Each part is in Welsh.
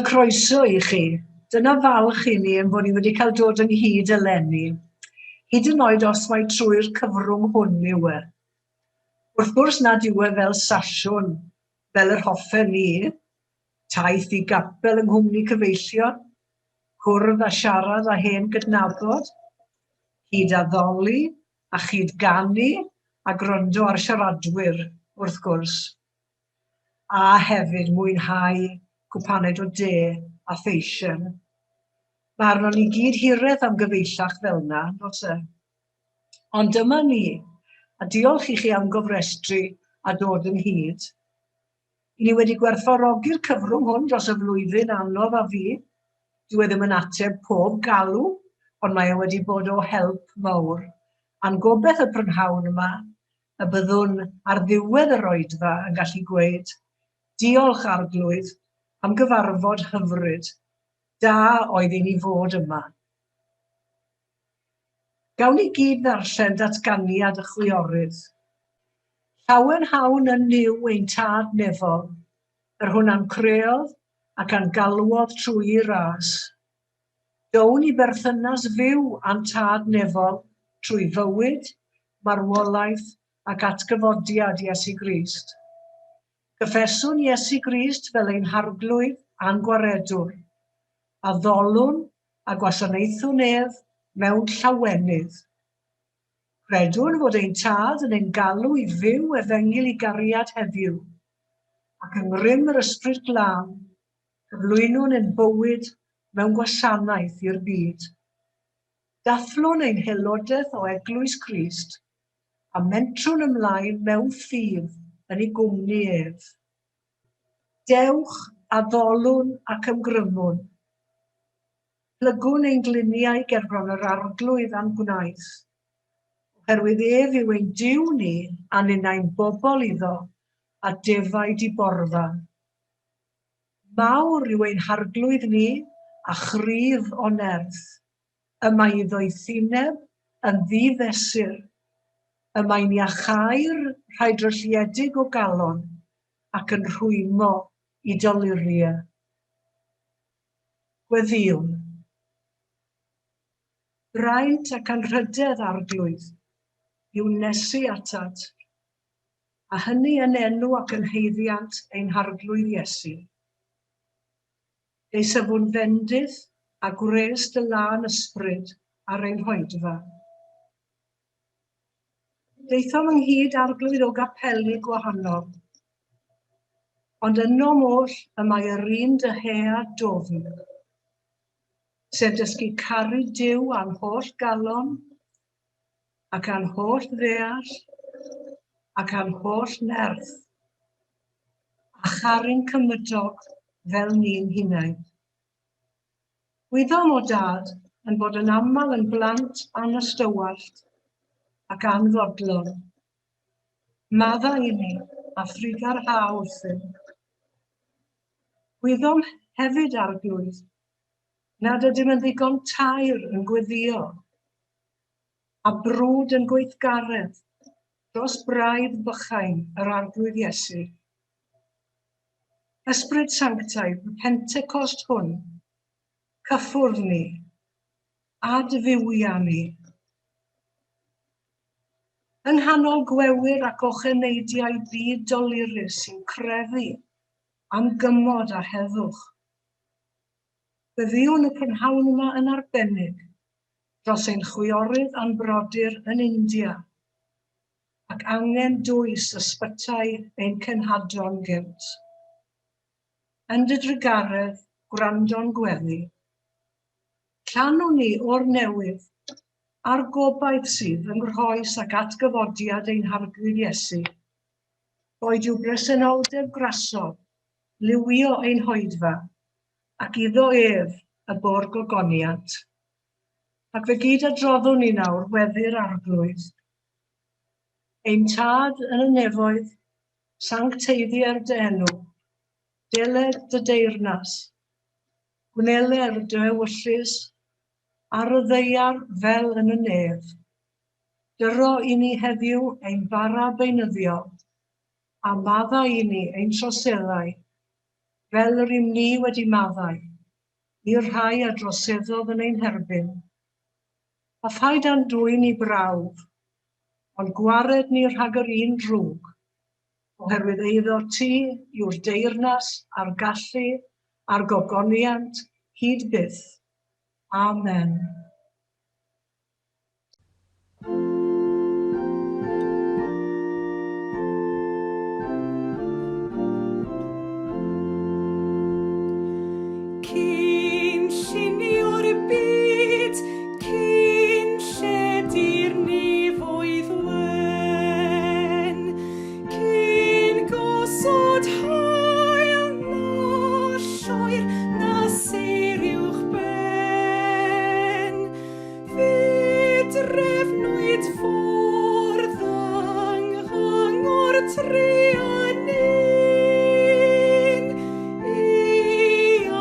Croeso i chi. Dyna falch i ni ein bod ni wedi cael dod ynghyd eleni, hyd yn oed os mai trwy'r cyfrwng hwn yw e. Wrth gwrs nad yw e fel sasiwn, fel yr hoffen ni, taith i gapel yng nghwmni cyfeillion, cwrdd a siarad â hen gydnabod, cyd addoli a chyd ganu a gwrando ar siaradwyr, wrth gwrs. A hefyd mwynhau cwpaned o de a theisen. Mae arnon ni gyd hiraeth am gyfeillach fel 'na, does e? Ond dyma ni, a diolch i chi am gofrestru a dod ynghyd. I ni wedi gwerthfawrogi'r cyfrwng hwn dros y flwyddyn anodd a fu. Dyw e ddim yn ateb pob galw, ond mae e wedi bod o help mawr. A'n gobeith y prynhawn yma y byddwn ar ddiwedd yr oedfa yn gallu gweud, 'Diolch, Arglwydd, am gyfarfod hyfryd. Da oedd i ni fod yma. Gawn ni gyd ddarllen datganiad y chwiorydd. Llawenhawn yn Nuw ein Tad nefol, yr hwn a'n creodd ac a'n galwodd trwy'i ras. Down i berthynas fyw â'n Tad Nefol trwy fywyd, marwolaeth ac atgyfodiad Iesu Grist. Cyffeswn Iesu Grist fel ein Harglwydd a'n Gwaredwr. Addolwn a gwasanaethwn ef mewn llawenydd. Credwn fod ein Tad yn ein galw i fyw efengyl i gariad heddiw, ac yng ngrym yr Ysbryd Glân, Cyflwynwn ein bywyd mewn gwasanaeth i'r byd. Dathlwn ein haelodaeth o Eglwys Crist a mentrwn ymlaen mewn ffydd yn ei gwmni ef. Dewch, addolwn ac ymgrymwn. Plygwn ein gliniau gerbron yr Arglwydd a'n gwnaeth, oherwydd ef yw ein Duw ni a ninnau'n bobl iddo a defaid i borfa. Mawr yw ein Harglwydd ni, a chryf o nerth. Y mae ei ddoethineb yn ddi-fesur. Y mae'n iacháu'r rhai drylliedig o galon, ac yn rhwymo i doluriau. Gweddïwn. Braint ac anrhydedd, Arglwydd, yw nesu atat. A hynny yn enw ac yn haeddiant ein Harglwydd Iesu. Deisyfwn fendith a gwres dy lân ysbryd ar ein hoedfa. Daethom ynghyd Arglwydd o gapeli gwahanol, ond ynom oll y mae yr un dyhead dwfn, sef dysgu caru Duw â'n holl galon, ac â'n holl ddeall, ac â'n holl nerth, a charu'n cymydog fel ni'n hunain. Gwyddom, o Dad, yn bod yn aml yn blant anystywallt ac anfodlon. Maddau i ni a thrugarha wrthym. Gwyddom hefyd, Arglwydd, nad ydym yn ddigon taer yn gweddïo a brwd yn gweithgaredd dros braidd bychain yr Arglwydd Iesu. Ysbryd Sanctaidd, y Pentecost hwn, cyffwrdd ni, adfywia ni. Yng nghanol gwewyr ac ocheneidiau byd dolurus sy'n crefu am gymod a heddwch, gweddïwn y prynhawn yma yn arbennig dros ein chwiorydd a'n brodyr yn India, ac angen dwys ysbytai ein cenhadon gynt. Yn dy drugaredd, gwrando'n gweddi. Llanwn ni o'r newydd, a'r gobaith sydd yng nghroes ac atgyfodiad ein Harglwydd Iesu. Boed i'w bresenoldeb grasol liwio ein hoedfa, ac iddo ef y bo'r gogoniant. Ac fe gyd adroddwn ni nawr weddi'r Arglwydd. Ein Tad yn y nefoedd, sancteiddier dy enw, deled dy deyrnas, gwneler dy ewyllys, ar y ddaear fel yn y nef. Dyro i ni heddiw ein bara beunyddiol, a maddau i ni ein troseddau, fel yr ym ni wedi maddau i'r rhai a droseddodd yn ein herbyn. A phaid â'n dwyn i brawf, ond gwared ni rhag yr un drwg, oherwydd eiddo ti yw'r deyrnas a'r gallu a'r gogoniant hyd byth. Amen. Cyn llunio'r byd, cyn lledu'r nefoedd wen, cyn gosod haul na lloer na sêr uwchben. Fe drefnwyd ffordd yng Nghyngor Trianin i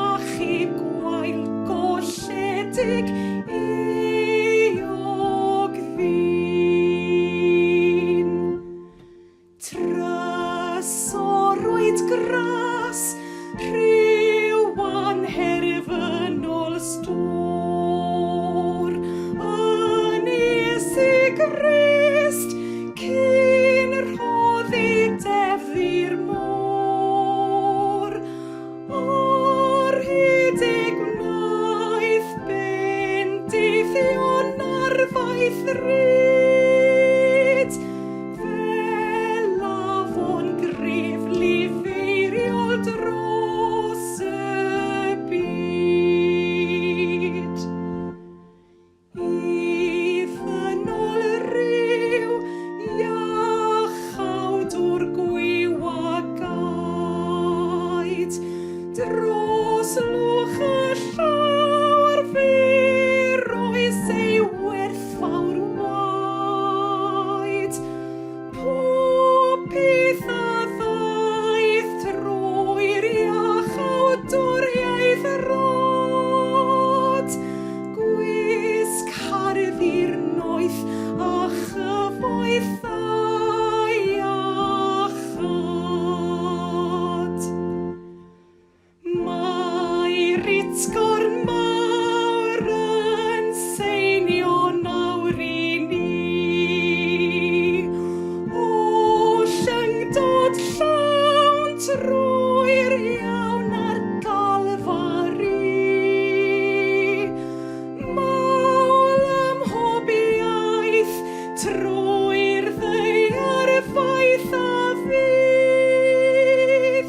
achub gwael golledig euog ddyn. Trysorwyd gras rhyw anherfynol stôr yn Iesu Grist cyn rhoddi deddf i'r môr. Ar hyd ei gwnaeth bendithion arfaeth ryd, Fel afon gref lifeiriol dros y byd. I ddynol ryw iachawdwr gwiw a gaed, dros lwch y llawr fe roes ei werth Fawr waed, pob peth a ddaeth trwy'r iachawdwriaeth rod, gwisg hardd i'r noeth a chyfoeth a iachâd. Mae'r utgorn mawr yn seinio nawr i ni. O llyngdod llawn trwy'r iawn ar Galfari. Mawl ym mhob iaith trwy'r ddaear faith a fydd.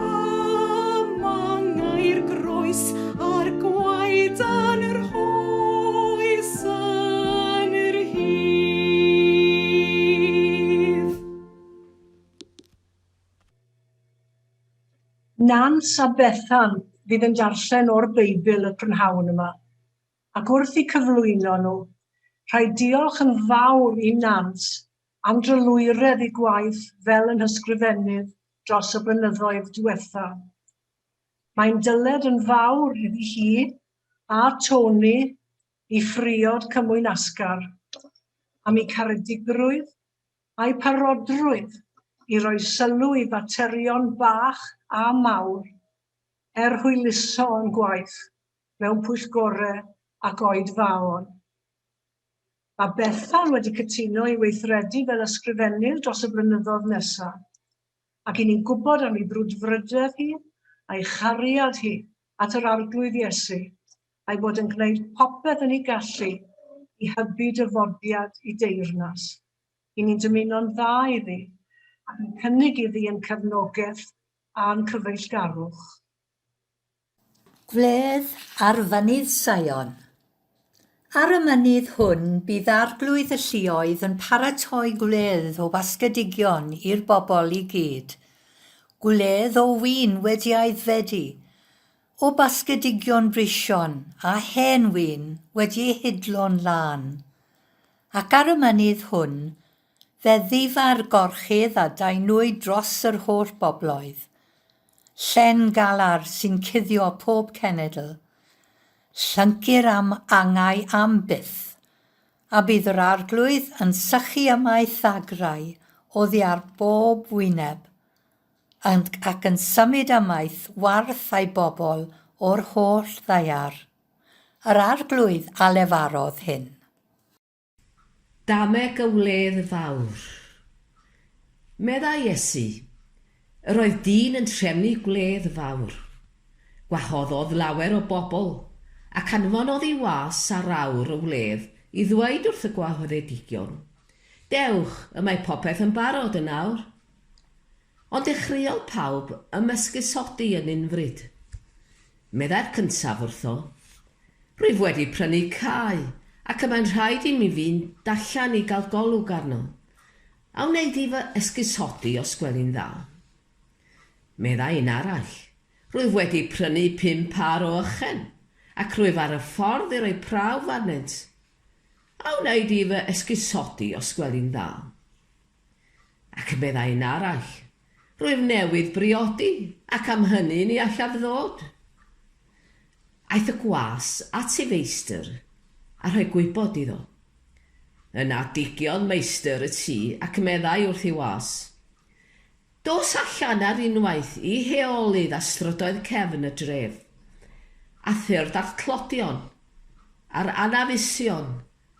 Am angau'r groes a'r gwaed a'n rhoes yn yr hydd. Nans a Bethan fydd yn darllen o'r Beibl y prynhawn yma, ac wrth eu cyflwyno nhw, rhaid diolch yn fawr i Nans am drylwyredd ei gwaith fel yn hysgrifennydd dros y blynyddoedd diwetha'. Mae'n dyled yn fawr iddi hi a Tony, ei phriod cymwynasgar, am eu caredigrwydd a'u parodrwydd i roi sylw i faterion bach a mawr er hwyluso yn gwaith mewn pwyllgorau ac oedfaon. Mae Bethan wedi cytuno i weithredu fel ysgrifennydd dros y blynyddoedd nesaf, ac i ni'n gwybod am ei brwdfrydedd hi a'i chariad hi at yr Arglwydd Iesu, a'i bod yn gwneud popeth yn ei gallu i hybu dyfodiad i deyrnas. I ni'n dymuno'n dda iddi, ac yn cynnig iddi ein cefnogaeth a'n cyfeillgarwch. Gwledd ar Fynydd Sion. Ar y mynydd hwn bydd Arglwydd y Lluoedd yn paratoi gwledd o wasgedigion i'r bobl i gyd, gwledd o win wedi aeddfedu, o basgedigion breision a hen win wedi ei hidlo'n lân. Ac ar y mynydd hwn fe ddifa'r gorchudd a daenwyd dros yr holl bobloedd. Llen galar sy'n cuddio pob cenedl. Llyncir am angau am byth, a bydd yr Arglwydd yn sychu ymaith ddagrau oddi ar bob wyneb. ac yn symud ymaith warth a'i bobl o'r holl ddaear. Yr Arglwydd a lefarodd hyn. Dameg y wledd fawr. Meddai Iesu, Yr oedd dyn yn trefnu gwledd fawr. Gwahoddodd lawer o bobl, ac anfonodd ei was ar awr y wledd i ddweud wrth y gwahoddedigion, Dewch, y mae popeth yn barod yn awr. Ond dechreuodd pawb ymesgusodi yn unfryd. Meddai'r cyntaf wrtho, Rwyf wedi prynu cae, ac y mae'n rhaid i mi fynd allan i gael golwg arno. A wnei di fy esgusodi os gweli'n dda? Meddai un arall, Rwyf wedi prynu pum pâr o ychen, ac rwyf ar y ffordd i roi prawf arnynt. A wnei di fy esgusodi os gweli'n dda? Ac meddai un arall, Rwyf newydd briodi, ac am hynny ni allaf ddod. Aeth y gwas at ei feistr a rhoi gwybod iddo. Yna digiodd meistr y tŷ ac meddai wrth ei was, Dos allan ar unwaith i heolydd a strydoedd cefn y dref, a thyrd â'r tlodion, a'r anafusion,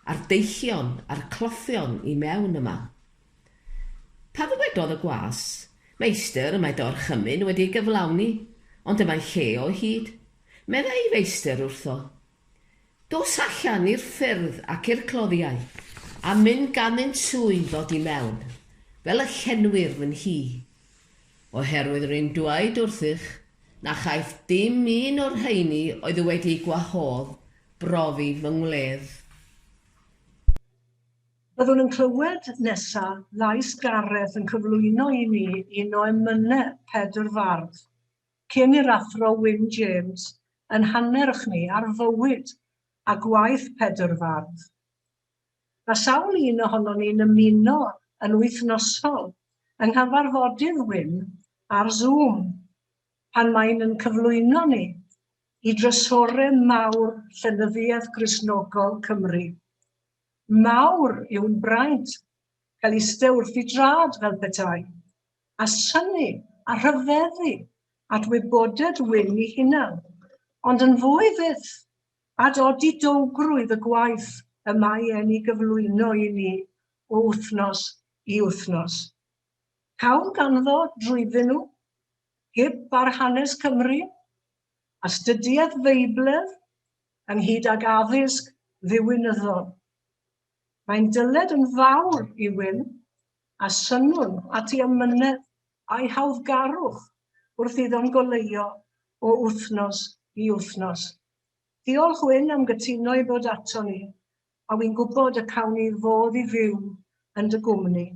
a'r deillion, a'r cloffion i mewn yma. Pa ddywedodd y gwas, Meistr, y mae dy orchymyn wedi ei gyflawni, ond y mae lle o hyd. Meddai ei feistr wrtho, Dos allan i'r ffyrdd ac i'r cloddiau, a myn ganddynt hwy ddod i mewn, fel y llenwir fy nhŷ. Oherwydd rwy'n dweud wrthych, na chaiff dim un o'r rheini oedd wedi eu gwahodd brofi fy ngwledd. Byddwn yn clywed nesa lais Gareth yn cyflwyno i ni un o emynau Pedr Fardd, cyn i'r Athro Wyn James yn hannerch ni ar fywyd a gwaith Pedr Fardd. Mae sawl un ohonon ni'n ymuno yn wythnosol yng nghyfarfodydd Wyn ar Zoom, pan mae'n yn cyflwyno ni i drysorau mawr llenyddiaeth Gristnogol Cymru. Mawr yw'n braint cael iste wrth i drad fel petai, a synnu a rhyfeddu at wyboded Wyn i hunan, ond yn fwy fyth at odidowgrwydd y gwaith y mae e'n ei gyflwyno i ni o wythnos i wythnos. Cawn ganddo drwyddyn nhw gip ar hanes Cymru, astudiaeth Feibledd, ynghyd ag addysg ddiwinyddol. Mae'n dyled yn fawr i Wyn, a synnwn at ei amynedd a'i hawddgarwch wrth iddo'n goleuo o wythnos i wythnos. Diolch Wyn am gytuno i ddod ato ni, a wi'n gwybod y cawn ni fodd i fyw yn dy gwmni.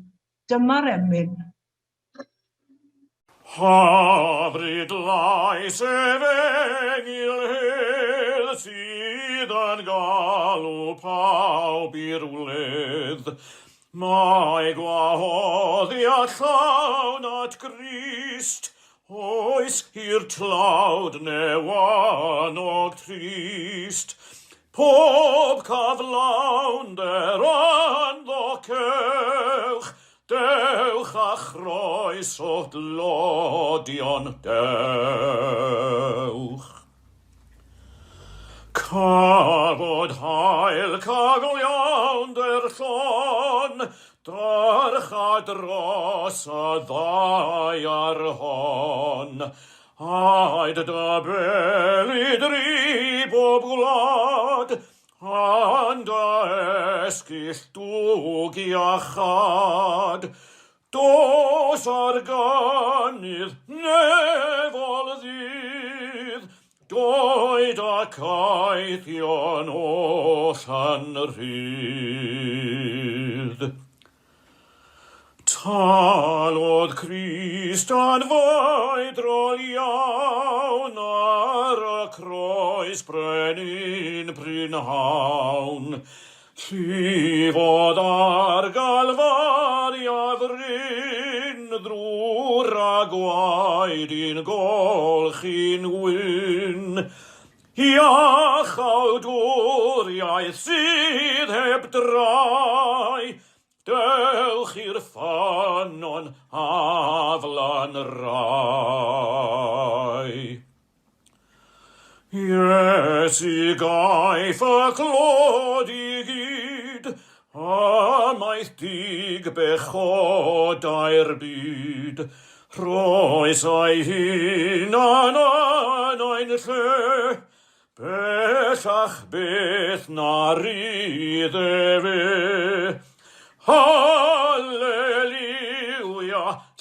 Dyma'r emyn. Hyfryd lais efengyl hedd sydd yn galw pawb i'r wledd. Mae gwahoddiad llawn at Grist, oes i'r tlawd newanog trist. Pob cyflawnder ynddo cewch, Dewch a chroeso dlodion, dewch. Cafod hael cyflawnder llon, dyrcha dros y ddaear hon. Aed dy beli dri bob gwlad, Yn dy esgyll dwg iachâd, Dos ar gynnydd nefol ddydd, Doed ac aethion oll yn rhydd. Talodd Crist yn foedrol iawn ar y croes brenin prynhawn. Llifodd ar Galfari a fryn ddrwr a gwaed i'n golchi'n wyn. Iachawdwriaeth sydd heb drai, Dewch Dewch i'r ffynnon aflan rai. Iesu gaiff y clod i gyd, Amaeth dig bechodau'r byd, Rhoes ei hunan yn ein lle, Bellach byth na rydd efe. Haleluia,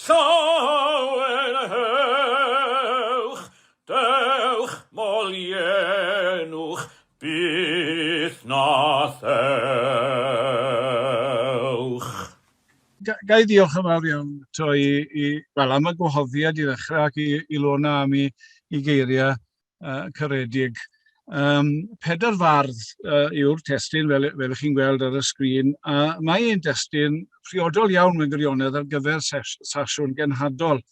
llawenhewch, Dewch, moliennwch, byth na thewch. Ga i ddiolch yn fawr iawn to i, i wel, am y gwahoddiad i ddechrau ac i, i Lona am i, i geiriau caredig. Pedair fardd yw'r testun, fel, fel ych chi'n gweld ar y sgrin, a mae ein destun priodol iawn mewn gwirionedd ar gyfer sesiwn genhadol.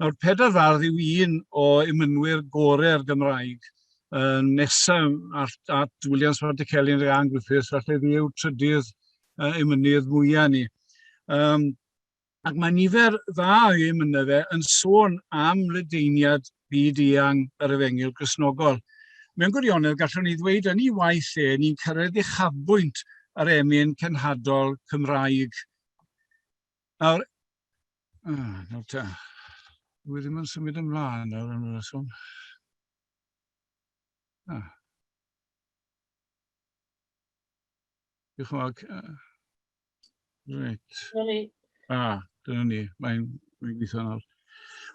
Nawr, Pedair Fardd yw un o emynwyr gorau'r Gymraeg, uh, nesaf at, at Williams Pantycelyn ac Ann Griffiths, falle fi yw trydydd uh, emynydd mwyaf ni. Um, ac mae nifer dda o'i emynau fe yn sôn am ledaeniad byd eang yr efengyl Gristnogol. Mewn gwirionedd, gallwn ni ddweud yn ei waith e, ni'n cyrraedd uchafbwynt yr emyn cenhadol Cymraeg. Nawr, ah, nawr ta, dwi ddim yn symud ymlaen nawr am reswm. Ah. Diolch yn fawr. Reit. Dyna ni. Ah, dyna ni. Mae'n mae gweithio nawr.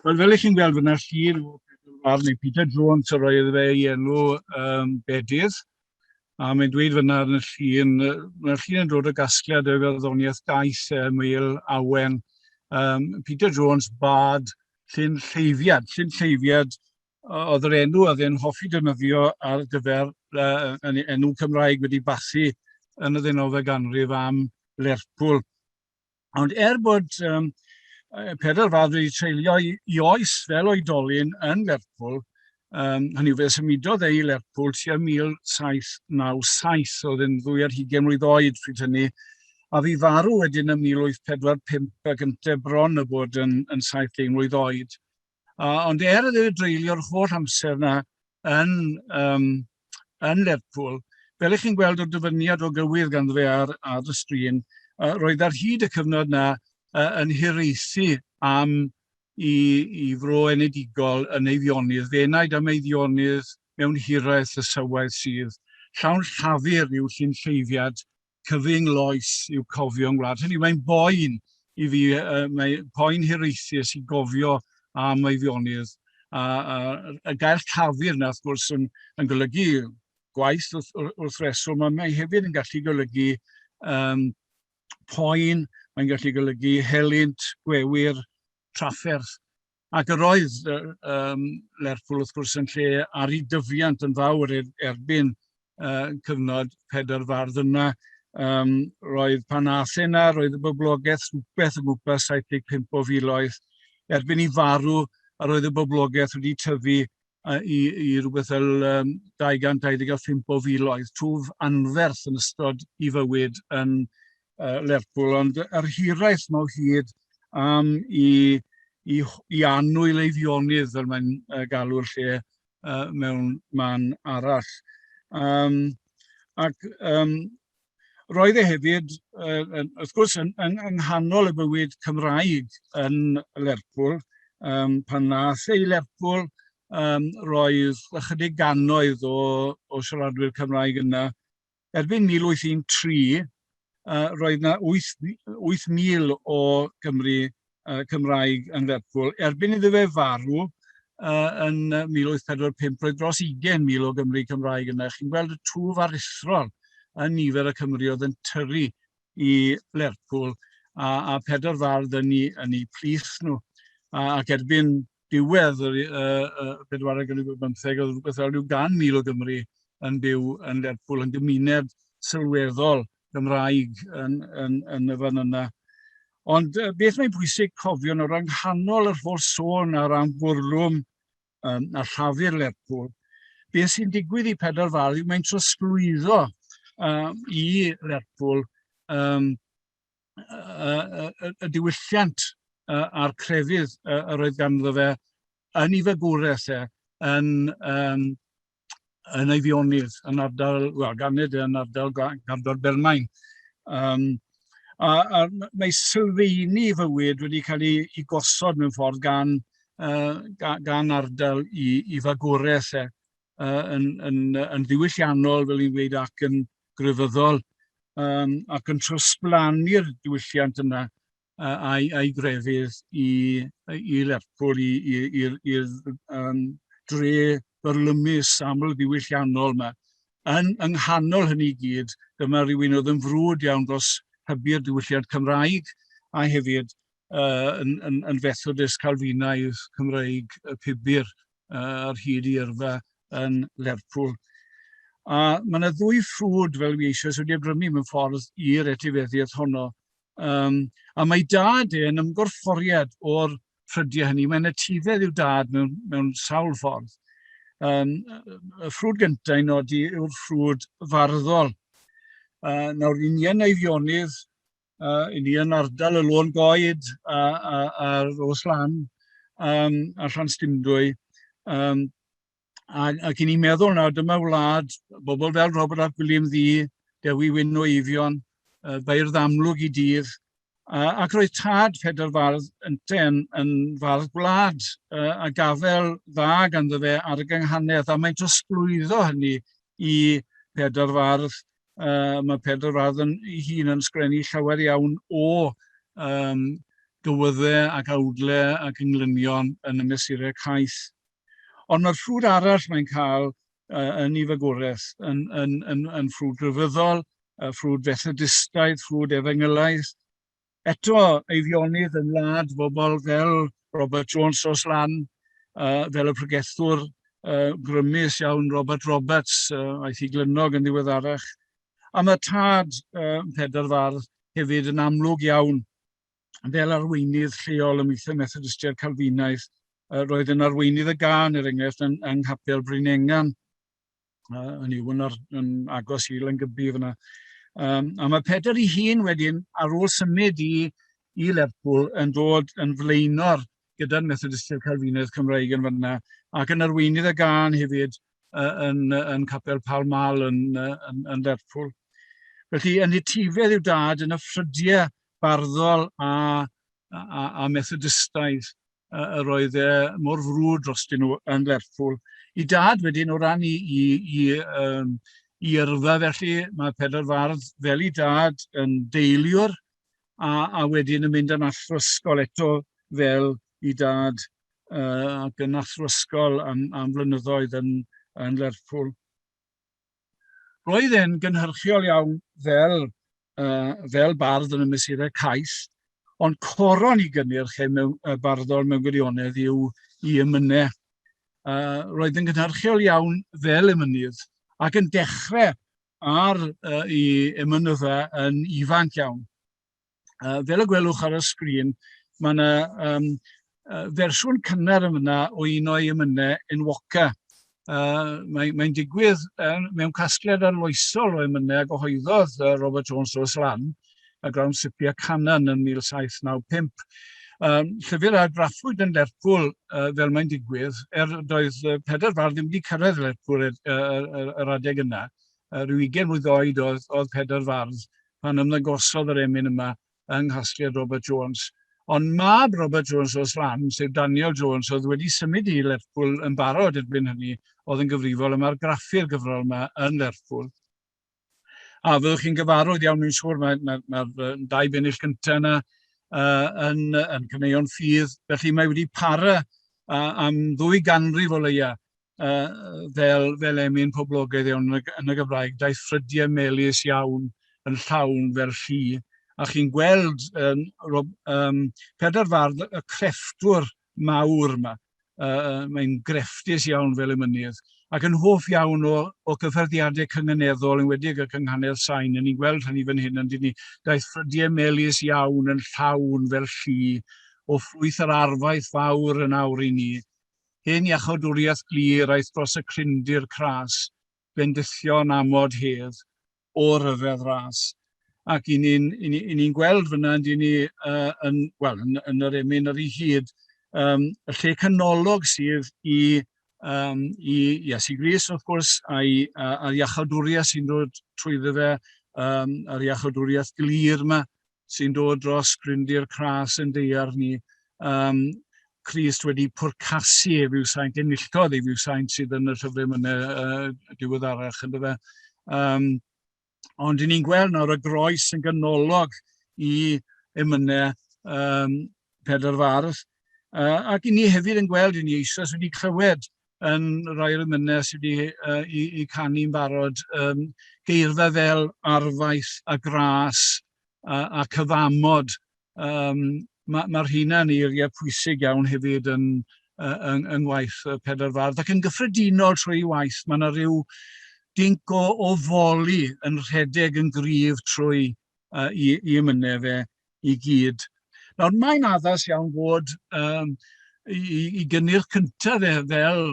Wel, fel ych chi'n gweld fyna llun o Peter Farn, neu Peter Jones yr oedd fe ei enw um, bedydd. A mae'n dweud fyna yn y llun, mae'r llun yn dod o gasgliad o farddoniaeth gaeth e, Meil Awen. Um, Peter Jones, bad, llun lleifiad. Llun lleifiad oedd yr enw oedd e'n hoffi defnyddio ar gyfer uh, enw Cymraeg wedi bathu yn y ddeunawfed ganrif am Lerpwl. Ond er bod um, Pedr Fardd wedi treulio i, i oes fel oedolyn yn Lerpwl, um, hynny yw fe symudodd e i Lerpwl tua 1797, oedd yn ddwy ar hugain mlwydd oed pryd hynny, a fi farw wedyn ym 1845 ac ynte bron y bod yn, yn 70 mlwydd oed. Ond er iddo fe dreulio'r holl amser 'na yn, um, yn Lerpwl, fel ych chi'n gweld o'r dyfyniad o gywydd ganddo fe ar, ar y sgrin, roedd ar hyd y cyfnod 'na yn hiraethu am i, i fro enedigol yn Eifionydd, fe enaid am Eifionydd mewn hiraeth y sywaith sydd, llawn llafur yw llun lleifiad cyfyng loes i'w cofio yn gwlad. Hynny, mae'n boen i fi, uh, mae poen hiraethus i gofio am Eifionydd. A, a, y gair llafur yna, wrth gwrs, yn, yn golygu gwaith wrth, wrth reswm, ond mae hefyd yn gallu golygu um, poen, mae'n gallu golygu helynt, gwewyr, trafferth. Ac yr oedd um, Lerpwl, wrth gwrs, yn lle ar ei dyfiant yn fawr er, erbyn uh, cyfnod Pedr Fardd yna. Um, roedd pan ath e yna, roedd y boblogaeth rhywbeth o gwmpas 75 o filoedd. Erbyn i farw, yr oedd y boblogaeth wedi tyfu uh, i, i rhywbeth fel um, 225 o filoedd, twf anferth yn ystod i fywyd yn uh, Lerpwl, ond yr hiraeth mae o hyd am i, i, i annwyl Eifionydd, fel mae'n uh, galw'r lle uh, mewn man arall. Um, ac um, roedd e hefyd, uh, wrth gwrs, yn, yn, yng nghanol y bywyd Cymraeg yn Lerpwl, um, pan nath e i Lerpwl, um, roedd ychydig gannoedd o, o siaradwyr Cymraeg yna, Erbyn 1813, uh, roedd yna 8,000 o Gymru uh, Cymraeg yn Lerpwl. Erbyn iddo fe farw uh, yn 1845, roedd dros 20,000 o Gymru Cymraeg yna. Chi'n gweld y twf aruthrol yn nifer y Cymru oedd yn tyrru i Lerpwl a, a pedair fardd yn ei, yn ei plith nhw. A, ac erbyn diwedd yr uh, pedwaredd ganrif ar bymtheg, oedd rhywbeth fel rhyw 100,000 o Gymry yn byw yn Lerpwl, yn gymuned sylweddol Gymraeg yn, yn, yn y fan yna. Ond uh, beth mae'n bwysig cofio nawr, yng nghanol yr holl sôn ar am fwrlwm um, a llafur Lerpwl, beth sy'n digwydd i Pedr Fardd yw mae'n trosglwyddo uh, i Lerpwl um, y, y, y diwylliant a'r crefydd yr oedd ganddo fe yn ei fagwraeth e, yn, um, yn Eifionydd, yn ardal, wel, ganed e yn ardal Gardod Bermain. Um, a, a mae sylfeini fywyd wedi cael ei, ei gosod mewn ffordd gan, uh, gan ardal i, i fagwraeth e, uh, yn, yn, yn ddiwylliannol, fel i'n dweud, ac yn grefyddol, um, ac yn trosblannu'r diwylliant yna a'i, a'i grefydd i, i Lerpwl, i'r um, dre byrlymus aml ddiwylliannol yma. Yn, yng nghanol hynny i gyd, dyma rhywun oedd yn frwd iawn dros hybu'r diwylliant Cymraeg a hefyd uh, yn, yn, yn Fethodist Calfinaidd Cymreig y Pibur uh, ar hyd i yrfa yn Lerpwl. A mae yna ddwy ffrwd, fel fi eisoes wedi awgrymu mewn ffordd, i'r etifeddiaeth honno. Um, a mae dad e yn ymgorfforiad o'r ffrydiau hynny. Mae'n etifedd i'w dad mewn, mewn sawl ffordd. Um, y ffrwd gyntaf i nodi yw'r ffrwd farddol. Uh, nawr, i ni yn Eifionydd, uh, i ni yn ardal y Lôn Goed a, a, a Rhos Lan um, a Llanstindwy, um, A, ac i ni'n meddwl nawr, dyma wlad, bobl fel Robert ap Gwilym Ddu, Dewi Wyn o Eifion, uh, beirdd amlwg i dydd, uh, ac roedd tad Pedr Fardd ynte yn, yn fardd gwlad, uh, a gafel dda ganddo fe ar y gynghanedd, a mae'n trosglwyddo hynny i Pedr Fardd. Uh, mae Pedr Fardd yn, ei hun yn sgrennu llawer iawn o um, gywyddau ac awdlau ac englynion yn y mesurau caeth. Ond mae'r ffrwd arall mae'n cael uh, yn ei fagwraeth yn, yn, yn, yn ffrwd grefyddol, uh, ffrwd Fethodistaidd, ffrwd efengylaidd. Eto, Eifionydd yn wlad bobl fel Robert Jones Ros Lan, uh, fel y pregethwr uh, grymus iawn Robert Roberts, uh, aeth i Glynnog yn ddiweddarach. A mae tad uh, Pedr Fardd hefyd yn amlwg iawn fel arweinydd lleol ymhlith y Methodistiaid Calfinaidd, uh, roedd yn arweinydd y gân, er enghraifft, yn, yng Nghapel Bryn Engan, uh, yn yw yn, ar, yn agos i Langybi fyna. Um, a mae Pedr ei hun wedyn, ar ôl symud i, i Lerpwl, yn dod yn flaenor gyda'r Methodistiaid Calfinaidd Cymraeg yn fyna, ac yn arweinydd y gân hefyd uh, yn, yn Capel Pall Mall yn, yn, yn Lerpwl. Felly, yn etifedd i'w dad yn y ffrydiau barddol a, a, a Methodistaidd yr oedd e mor frwd drostyn nhw yn Lerpwl. I dad wedyn o ran i, i, i, um, i yrfa felly, mae Pedr Fardd fel i dad yn deiliwr a, a wedyn yn mynd yn athro ysgol eto fel i dad uh, ac yn athro ysgol am, am flynyddoedd yn, yn Lerpwl. Roedd e'n gynhyrchiol iawn fel, uh, fel bardd yn y mesurau caeth, ond coron i gynnyrch e mewn, uh, barddol mewn gwirionedd yw i emynau. Uh, roedd yn gynhyrchiol iawn fel emynydd ac yn dechrau ar uh, i emynydda yn ifanc iawn. Uh, fel y gwelwch ar y sgrin, mae yna um, uh, fersiwn cynnar yn fyna o un o'i emynau enwoca. Uh, Mae'n mae digwydd uh, mewn casgliad arloesol o emynau a gyhoeddodd uh, Robert Jones Rose Lan, y Ground Sipia Canan yn 1795. Um, llyfr a graffwyd yn Lerpwl uh, fel mae'n digwydd, er doedd uh, Pedr Fardd ddim wedi cyrraedd Lerpwl yr, yr, yr, yr adeg yna. Uh, rhyw 20 mlwydd oed oedd, oedd Pedr Fardd pan ymddangosodd yr emyn yma yng nghasgliad Robert Jones. Ond mab Robert Jones o Slan, sef Daniel Jones, oedd wedi symud i Lerpwl yn barod erbyn hynny, oedd yn gyfrifol am argraffu'r gyfrol yma yn Lerpwl. A fyddwch chi'n gyfarwydd iawn, mi'n siŵr, mae'r mae, mae, mae dau bennill gyntaf yna uh, yn, yn caneuon ffydd, felly mae wedi para uh, am ddwy ganrif o leia uh, fel, fel emyn poblogaidd iawn yn y, yn y Gymraeg, daeth ffrydiau melys iawn yn llawn fel llu. A chi'n gweld um, Rob, um, Pedr Fardd, y crefftwr mawr yma, uh, mae'n grefftus iawn fel emynydd, ac yn hoff iawn o, o gyffyrddiadau cynganeddol, enwedig y cynghanedd sain, yn ni'n gweld hynny fan hyn, yn ni, daeth ffrydiau melys iawn yn llawn fel llu, o ffrwyth yr arfaeth fawr yn awr i ni. Hen iachawdwriaeth glir aeth dros y crindir cras, bendithion amod hedd, o ryfedd ras. Ac i ni'n i ni, i ni gweld fyna, yn ni, yn, well, yn, yn yr emyn ar ei hyd, y lle canolog sydd i, um, i Iesu Grist, wrth gwrs, a'i, a'r iachawdwriaeth sy'n dod trwyddo fe, a'r iachawdwriaeth glir yma sy'n dod dros grindir cras yn deiar ni. Um, Crist wedi pwrcasu ei fiwsaint, enillodd ei fiwsaint sydd yn y llyfrau mynnau diweddarach, ynddo fe. Um, ond i ni'n gweld nawr y groes yn ganolog i emynau um, Pedr Fardd. Ac i ni hefyd yn gweld, i ni eisoes wedi clywed yn rhai o'r emynau sydd wedi i, i canu'n barod, um, geirfa fel arfaeth a gras a, a cyfamod. Um, Mae'r ma, ma rheina'n eiriau pwysig iawn hefyd yn, yng, yng ngwaith Pedr Fardd. Ac yn gyffredinol trwy ei waith, mae yna rhyw dinc o, o foli yn rhedeg yn gryf trwy uh, i, i emynau fe i gyd. Nawr, mae'n addas iawn fod um, i, i gynnyrch cyntaf fe fel,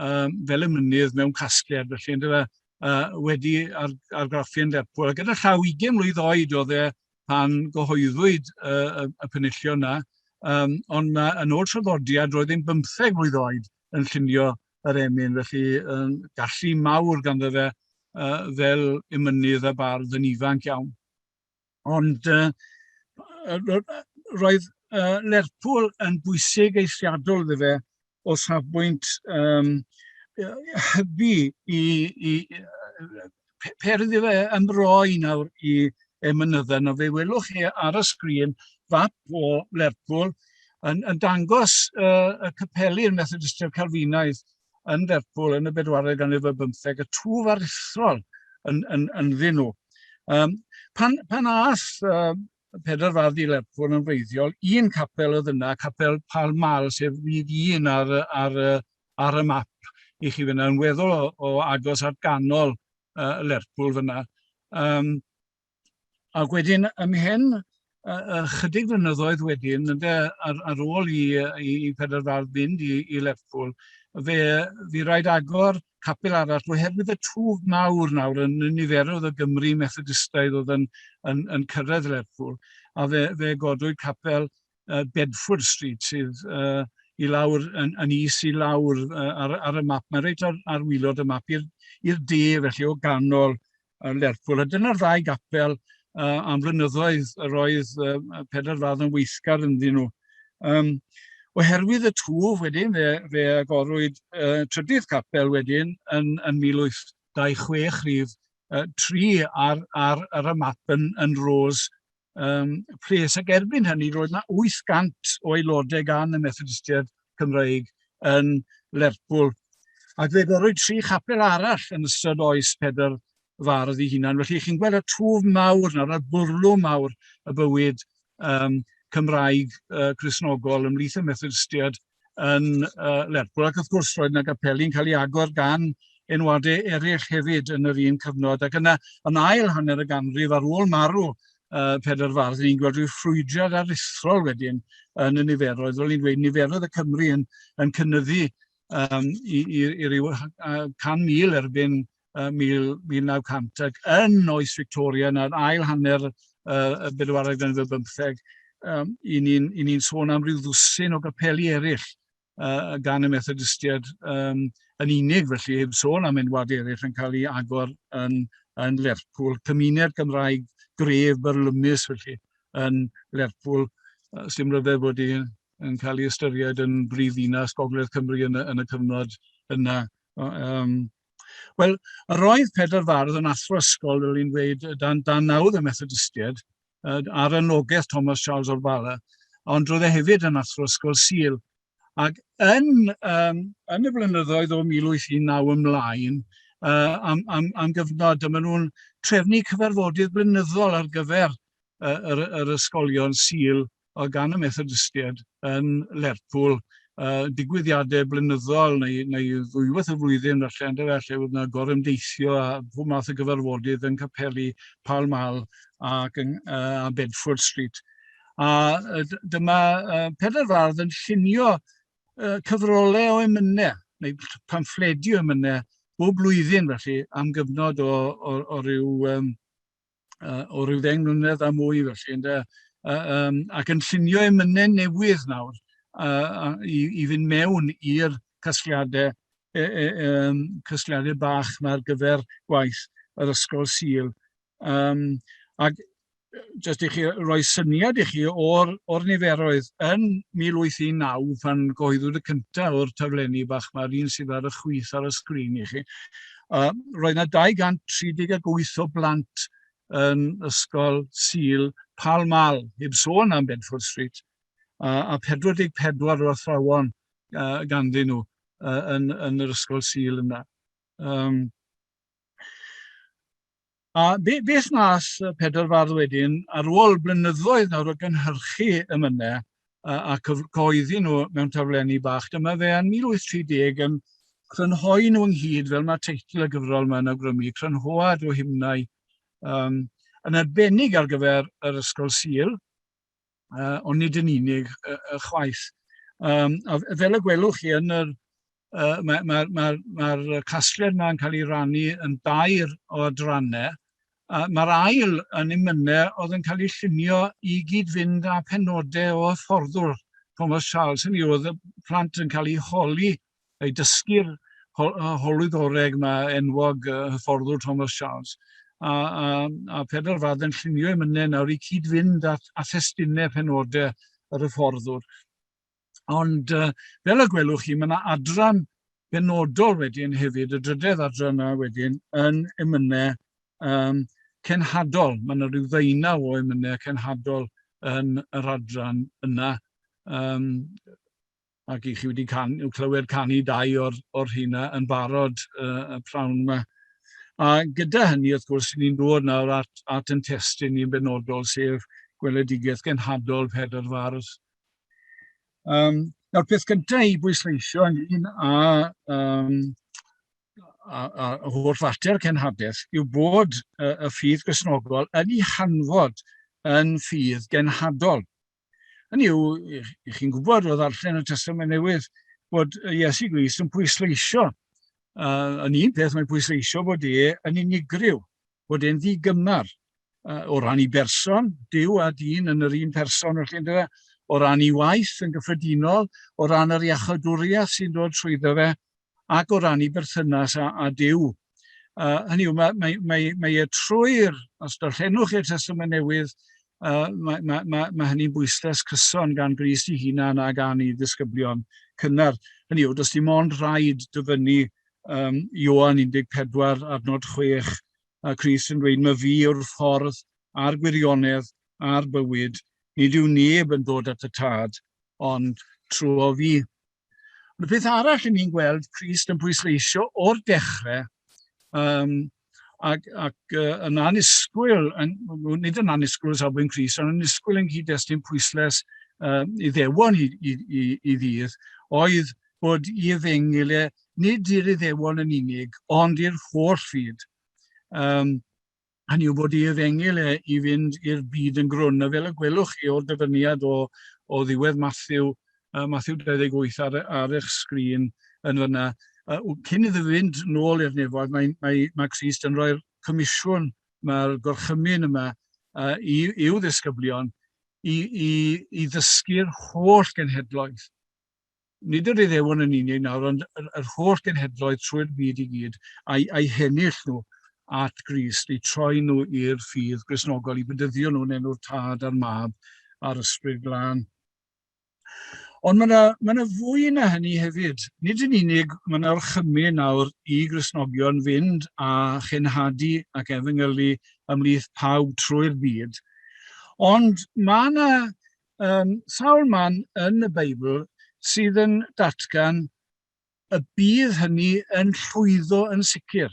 um, fel emynydd mewn casgliad, felly, yndyfe, uh, wedi ar, argraffu yn Lerpwl. A gyda llaw 20 mlwydd oed oedd e pan gyhoeddwyd y, y, y penillion yna, um, ond ma, yn ôl traddodiad roedd e'n 15 mlwydd oed yn llunio yr emyn, felly um, gallu mawr ganddo fe uh, fel emynydd a bardd yn ifanc iawn. Ond uh, roedd uh, Lerpwl yn bwysig eithriadol iddo fe o safbwynt um, hybu i, i, per iddo fe ymroi nawr i emynydda. Nawr fe welwch chi ar y sgrin fap o Lerpwl yn, yn dangos uh, y capeli'r Methodistiaid Calfinaidd yn Lerpwl yn y bedwaredd ganrif ar bymtheg, y twf aruthrol yn, yn, ynddyn nhw. Um, pan, pan ath uh, Pedr Fardd i Lerpwl yn wreiddiol, un capel oedd yna, capel Pall Mall, sef rhif un ar, ar, ar y map i chi fyna, yn weddol o, o agos at ganol uh, Lerpwl fyna. Um, Ac wedyn, ymhen ychydig flynyddoedd wedyn, ynde, ar, ar ôl i, i, i Pedr Fardd fynd i, i Lerpwl, fe fu rhaid agor capel arall oherwydd y twf mawr nawr yn y niferoedd o Gymry Methodistaidd oedd yn, yn, yn cyrraedd Lerpwl, a fe, fe godwyd capel uh, Bedford Street sydd uh, i lawr, yn, yn is i lawr uh, ar, ar y map. Mae reit ar, ar wylod y map i'r de, felly o ganol uh, Lerpwl. A dyna'r ddau gapel uh, am flynyddoedd yr oedd uh, Pedr Fadd yn weithgar ynddyn nhw. Um, oherwydd y twf wedyn, fe, fe agorwyd uh, trydydd capel wedyn yn, yn 1826 rhif uh, 3 ar, ar, ar y map yn, yn Rose um, Place. Ac erbyn hynny, roedd yna 800 o aelodau gan y Methodistiaid Cymreig yn Lerpwl. Ac fe gorwyd tri chapel arall yn ystod oes Pedr Fardd ei hunan. Felly chi'n gweld y twf mawr nawr, y bwrlwm mawr y bywyd um, Cymraeg uh, Cristnogol ymhlith y Methodistiaid yn uh, Lerpwl. Ac wrth gwrs roedd yna gapeli'n cael ei agor gan enwadau eraill hefyd yn yr un cyfnod. Ac yna, yn ail hanner y ganrif ar ôl marw uh, Pedr Fardd, ni'n gweld rhyw ffrwydriad aruthrol wedyn yn y niferoedd. Fel ni'n dweud, niferoedd y Cymru yn, yn cynyddu um, i, i, i ryw uh, 100,000 erbyn uh, 1900 ac yn oes Victoria na'r ail hanner uh, y bedwaredd ganrif ar bymtheg, um, i ni'n ni sôn am ryw ddwsin o gapeli eraill uh, gan y Methodistiaid um, yn unig, felly heb sôn am enwad eraill yn cael ei agor yn, yn Lerpwl. Cymuned Gymraeg gref byrlymus felly yn Lerpwl. Uh, Sdim rhyfedd bod hi yn cael ei ystyried yn brif ddinas Gogledd Cymru yn y, yn y cyfnod yna. Um, Wel, yr oedd Pedr Fardd yn athro ysgol, fel i'n dweud, dan, dan nawdd y Methodistiaid, ar anogaeth Thomas Charles o'r Bala, ond roedd e hefyd yn athro ysgol Sul. Ac yn, um, yn y blynyddoedd o 1819 ymlaen, uh, am, am, am gyfnod, dyma nhw'n trefnu cyfarfodydd blynyddol ar gyfer uh, yr, yr ysgolion Sul o gan y Methodistiaid yn Lerpwl, uh, digwyddiadau blynyddol neu, neu ddwywaith y flwyddyn falle, yndyfe, lle oedd yna gorymdeithio a pob math o gyfarfodydd yn capeli Pall Mall ac yn, uh, a Bedford Street. A uh, dyma uh, Pedr Fardd yn llunio uh, cyfrolau o emynau, neu pamffledi o emynau, bob blwyddyn felly, am gyfnod o, o, o ryw um, o ryw ddeng mlynedd a mwy felly, ynde, ac yn llunio emynau newydd nawr i, i fynd mewn i'r casgliadau, e, e, um, casgliadau bach yma ar gyfer gwaith yr Ysgol Sul. Um, ac jyst i chi roi syniad i chi o'r, or niferoedd, yn 1819, pan goeddwyd y cyntaf o'r taflenni bach mae'r un sydd ar y chwith ar y sgrin i chi, roedd yna 238 o blant yn ysgol Sul Pall Mall, heb sôn am Bedford Street, a 44 o athrawon ganddyn nhw yn, yn yr ysgol Sul yna. Um, A be, beth nas Pedr Fardd wedyn, ar ôl blynyddoedd nawr o gynhyrchu emynau a, a cyhoeddi nhw mewn taflenni bach, dyma fe yn 1830 yn crynhoi nhw ynghyd, fel mae teitl y gyfrol yma'n awgrymu, crynhoad o hymnau, um, yn arbennig ar gyfer yr Ysgol Sul, uh, ond nid yn unig uh, chwaith. Um, a fel y gwelwch chi yn yr uh, mae'r ma, ma, ma, ma casgliad yma'n cael ei rannu yn dair o adrannau. Uh, Mae'r ail yn emynau oedd yn cael ei llunio i gyd-fynd â penodau o hyfforddwr Thomas Charles. Hynny oedd y plant yn cael eu holi ei dysgu'r holwyddoreg yma enwog hyfforddwr Thomas Charles, a, a, a Pedr Fadd yn llunio emynau nawr i cyd-fynd at, a thestunau penodau yr hyfforddwr. Ond uh, fel y gwelwch chi, mae yna adran benodol wedyn hefyd, y drydedd adran yna wedyn, yn emynau um, cenhadol. Mae yna rhyw ddeunaw o emynau cenhadol yn yr adran yna. Um, ac i chi wedi can, clywed canu dau o'r, or rheina yn barod uh, y prawn yma. A gyda hynny, wrth gwrs, ni'n dod nawr at, at yn testun ni'n benodol, sef gweledigaeth genhadol Pedr Fardd. Um, nawr, peth gyntaf i bwysleisio ynglyn â, um, a, a, a holl fater cenhadaeth yw bod y, y ffydd Gristnogol yn ei hanfod yn ffydd genhadol. Hynny yw, i chi'n gwybod o ddarllen y Testament Newydd bod Iesu Grist yn pwysleisio, uh, yn un peth mae'n pwysleisio bod e yn unigryw, bod e'n ddigymar uh, o ran i berson, Duw a dyn yn yr un person felly yndyfe, o ran i waith yn gyffredinol, o ran yr iachawdwriaeth sy'n dod trwyddo fe, ac o ran ei berthynas â, â Duw. Uh, hynny yw, mae, mae, mae, mae e trwy'r, os darllenwch i'r Testament Newydd, uh, mae, mae, mae, mae hynny'n bwyslais cyson gan Grist ei hunan a gan ei ddisgyblion cynnar. Hynny yw, does dim ond rhaid dyfynnu um, Ioan 14 adnod 6, a Crist yn dweud, mae fi yw'r ffordd a'r gwirionedd a'r bywyd, nid yw neb yn dod at y tad, ond trwy fi. Ond y peth arall i ni'n gweld Crist yn pwysleisio o'r dechrau, um, ac, ac uh, yn annisgwyl, yn, nid yn annisgwyl o safbwynt Crist, ond yn annisgwyl yng nghyd-destun pwysles uh, Iddewon i, i, i, i ddydd, oedd bod i efengyl e nid i'r Iddewon yn unig, ond i'r holl fyd. Um, Hynny yw bod ei efengyl e i fynd i'r byd yn grwn, a fel y gwelwch chi o'r dyfyniad o, o ddiwedd Matthew, uh, Matthew 28 ar, ar eich sgrin yn fyna, uh, cyn iddo fynd nôl i'r nefoedd, mae, mae, mae Crist yn rhoi'r comisiwn, mae'r gorchymyn yma uh, i, i'w ddisgyblion i, i, i ddysgu'r holl genhedloedd nid yr Iddewon yn unig nawr, ond yr, yr holl genhedloedd trwy'r byd i gyd, a'i, a'i hennill nhw at Grist, eu troi nhw i'r ffydd Gristnogol, i bedyddio nhw yn enw'r Tad a'r Mab a'r Ysbryd Glân. Ond mae yna, mae yna fwy na hynny hefyd. Nid yn unig mae yna orchymyn nawr i Gristnogion fynd a chenhadu ac efengylu ymhlith pawb trwy'r byd, ond mae yna um, sawl man yn y Beibl sydd yn datgan y bydd hynny yn llwyddo yn sicr.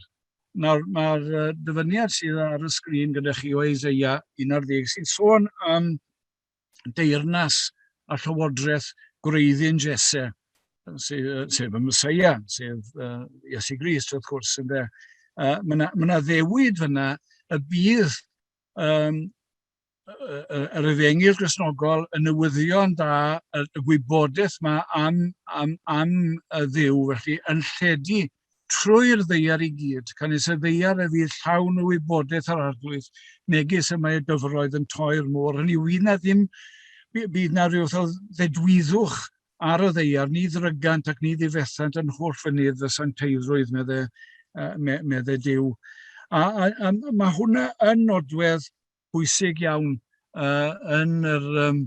Nawr, mae'r dyfyniad sydd ar y sgrin gyda chi o Eseia 11 sy'n sôn am deyrnas a llywodraeth gwreiddyn Jesse, sef, sef y Mesoea, sef uh, Iesu Grist, wrth gwrs, ynde. Uh, mae yna ma ddewid fyna y bydd um, yr efengyl Gristnogol, y newyddion da, y gwybodaeth yma am, am, am y Dduw, felly yn lledu trwy'r ddeiar i gyd, canys y ddeiar a fydd llawn o wybodaeth yr arglwydd, megis y mae y dyfroedd yn toi'r môr. Hynny yw, fydd na ddim, bydd na rhyw fath o ddedwyddwch ar y ddeiar, ni ddrygant ac ni ddifethant yn holl fynydd y sancteiddrwydd, medde, me, medde Duw. A, a, a mae hwnna yn nodwedd bwysig iawn uh, yn yr um,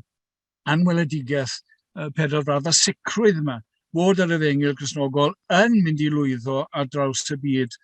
anweledigaeth y pedair fardd, y sicrwydd yma bod yr efengyl Gristnogol yn mynd i lwyddo ar draws y byd.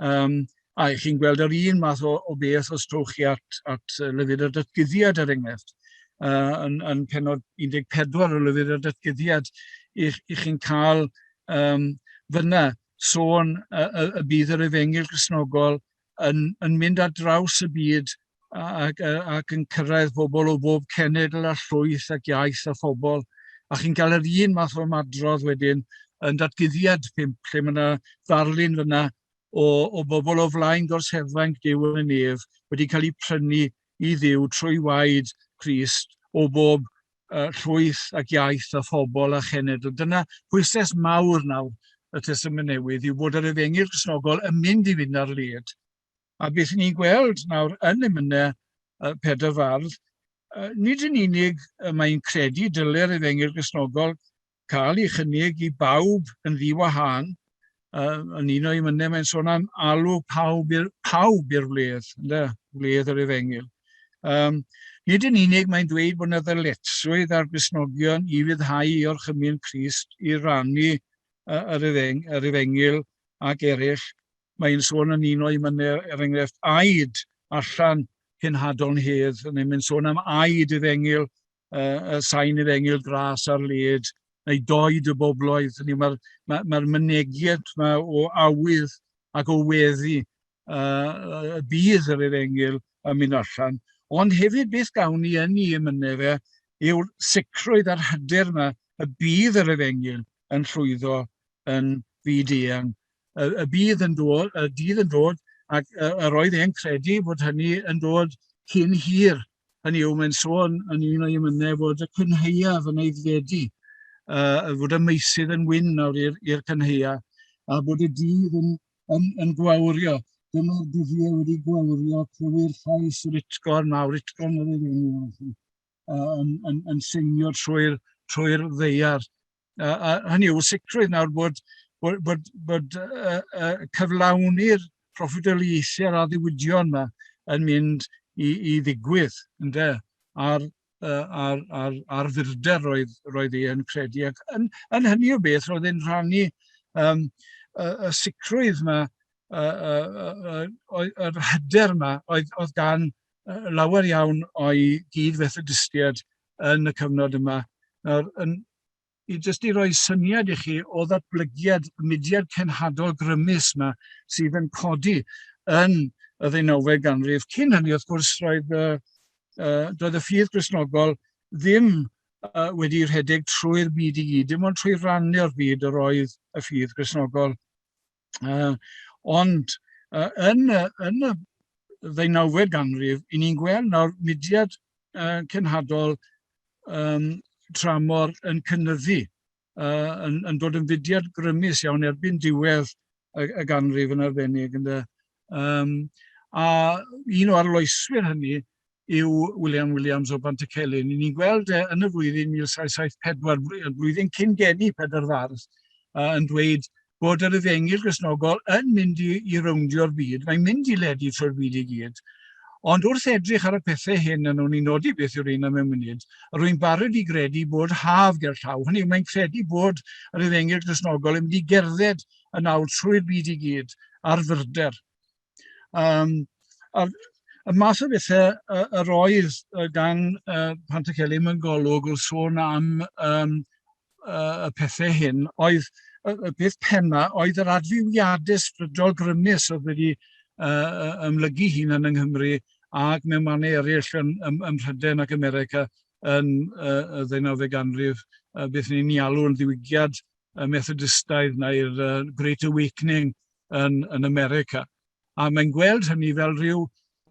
Um, a chi'n gweld yr un math o, o beth os trowch chi at, at lyfr y datguddiad er enghraifft, uh, yn, yn penod 14 o lyfr y datguddiad, i, i chi'n cael um, fyna sôn y, y, y bydd yr efengyl Gristnogol yn, yn mynd ar draws y byd ac, ac yn cyrraedd pobl o bob cenedl a llwyth ac iaith a phobl. A chi'n cael yr un math o ymadrodd wedyn yn datguddiad pimp, lle mae yna ddarlun fyna o, o bobl o flaen gorseddfainc Duw yn y nef wedi cael eu prynu i Dduw trwy waed Crist o bob uh, llwyth ac iaith a phobl a chenedl. Dyna pwyslais mawr nawr y Testament Newydd yw bod yr efengyl Gristnogol yn mynd i fynd ar led. A beth ni'n gweld nawr yn emynau uh, Pedr Fardd, uh, nid yn unig y mae'n credu dyle'r efengyl Gristnogol cael ei chynnig i bawb yn ddiwahân, uh, yn un o'i emynau mae'n sôn am alw pawb i'r pawb i'r wledd, ynde, wledd yr efengyl. Um, nid yn unig mae'n dweud bod yna ddyletswydd ar Gristnogion i fyddhau i orchymyn Crist i rannu yr, efeng, yr efengyl ac eraill, Mae'n sôn yn un o'i mynnau, er enghraifft, aed allan cenhadon hedd, neu mae'n sôn am aed efengyl, uh, sain efengyl gras ar led, neu doed y bobloedd. Hynny, mae'r mae, mae mynegiad yma o awydd ac o weddi uh, y bydd yr efengyl yn mynd allan. Ond hefyd beth gawn ni yn ei emynau fe yw'r sicrwydd a'r hyder yma y bydd yr efengyl yn llwyddo yn fyd eang. Y, y bydd yn dod, y dydd yn dod, ac yr oedd e'n credu bod hynny yn dod cyn hir. Hynny yw, mae'n sôn yn un o'i emynau fod y cynhaeaf yn aeddfedu, uh, fod y meysydd yn wyn nawr i'r cynhaeaf, a bod y dydd yn, yn, yn gwawrio. Dyma'r dyddiau wedi gwawrio, clywir llais yr utgorn mawr, utgorn yr efengyl, uh, yn, yn, yn seinio trwy'r trwy ddaear. A, a hynny yw, sicrwydd nawr bod, bod, bod, bod uh, uh, cyflawni'r proffwydoliaethau a'r addewidion yma yn mynd i, i ddigwydd, ynde, ar, uh, ar, ar, ar fyrder roedd, roedd ei yn credu. Ac yn, yn hynny o beth, roedd e'n rhannu um, y, y sicrwydd yma, y, y, y, y, yr hyder yma oedd, oedd gan lawer iawn o'i gyd-Fethodistiaid yn y cyfnod yma. Nawr, yn, i jyst i roi syniad i chi o ddatblygiad y mudiad cenhadol grymus yma sydd yn codi yn y ddeunawfed ganrif. Cyn hynny, wrth gwrs, roedd, uh, uh, doedd y ffydd Gristnogol ddim uh, wedi rhedeg trwy'r byd i gyd, dim ond trwy rannu'r byd yr oedd y ffydd Gristnogol. Uh, ond uh, yn, yn y ddeunawfed ganrif, i ni'n gweld nawr mudiad uh, cenhadol um, tramor yn cynnyddu, uh, yn, yn dod yn fudiad grymus iawn erbyn diwedd y, y ganrif yn arbennig. Ynde? Um, a un o arloeswyr hynny yw William Williams o Bantycelyn. Ni'n gweld e yn y flwyddyn 1774, y blwyddyn cyn geni Pedr Fardd, uh, yn dweud bod yr efengyl Gristnogol yn mynd i, i rowndio'r byd, mae'n mynd i ledu trwy'r byd i gyd. Ond wrth edrych ar y pethau hyn, a nhw'n i nodi beth yw'r un am mewn munud, rwy'n barod i gredu bod haf ger llaw. Hynny yw, mae'n credu bod yr efengyl Gristnogol yn mynd i gerdded yn awr trwy'r byd i gyd ar fyrder. Um, a, y math o bethau yr oedd gan uh, Pantycelyn mewn golwg wrth sôn am um, uh, y pethau hyn oedd y, y peth penna oedd yr adfywiadau ysbrydol grymus oedd wedi uh, ymlygu hunan yng Nghymru ac mewn mannau eraill yn, ym, ym Mhrydain ac America yn uh, y ddeunawfed ganrif, uh, beth ni'n ei alw yn ddiwygiad y Methodistaidd neu'r uh, Great Awakening yn, yn America. A mae'n gweld hynny fel rhyw,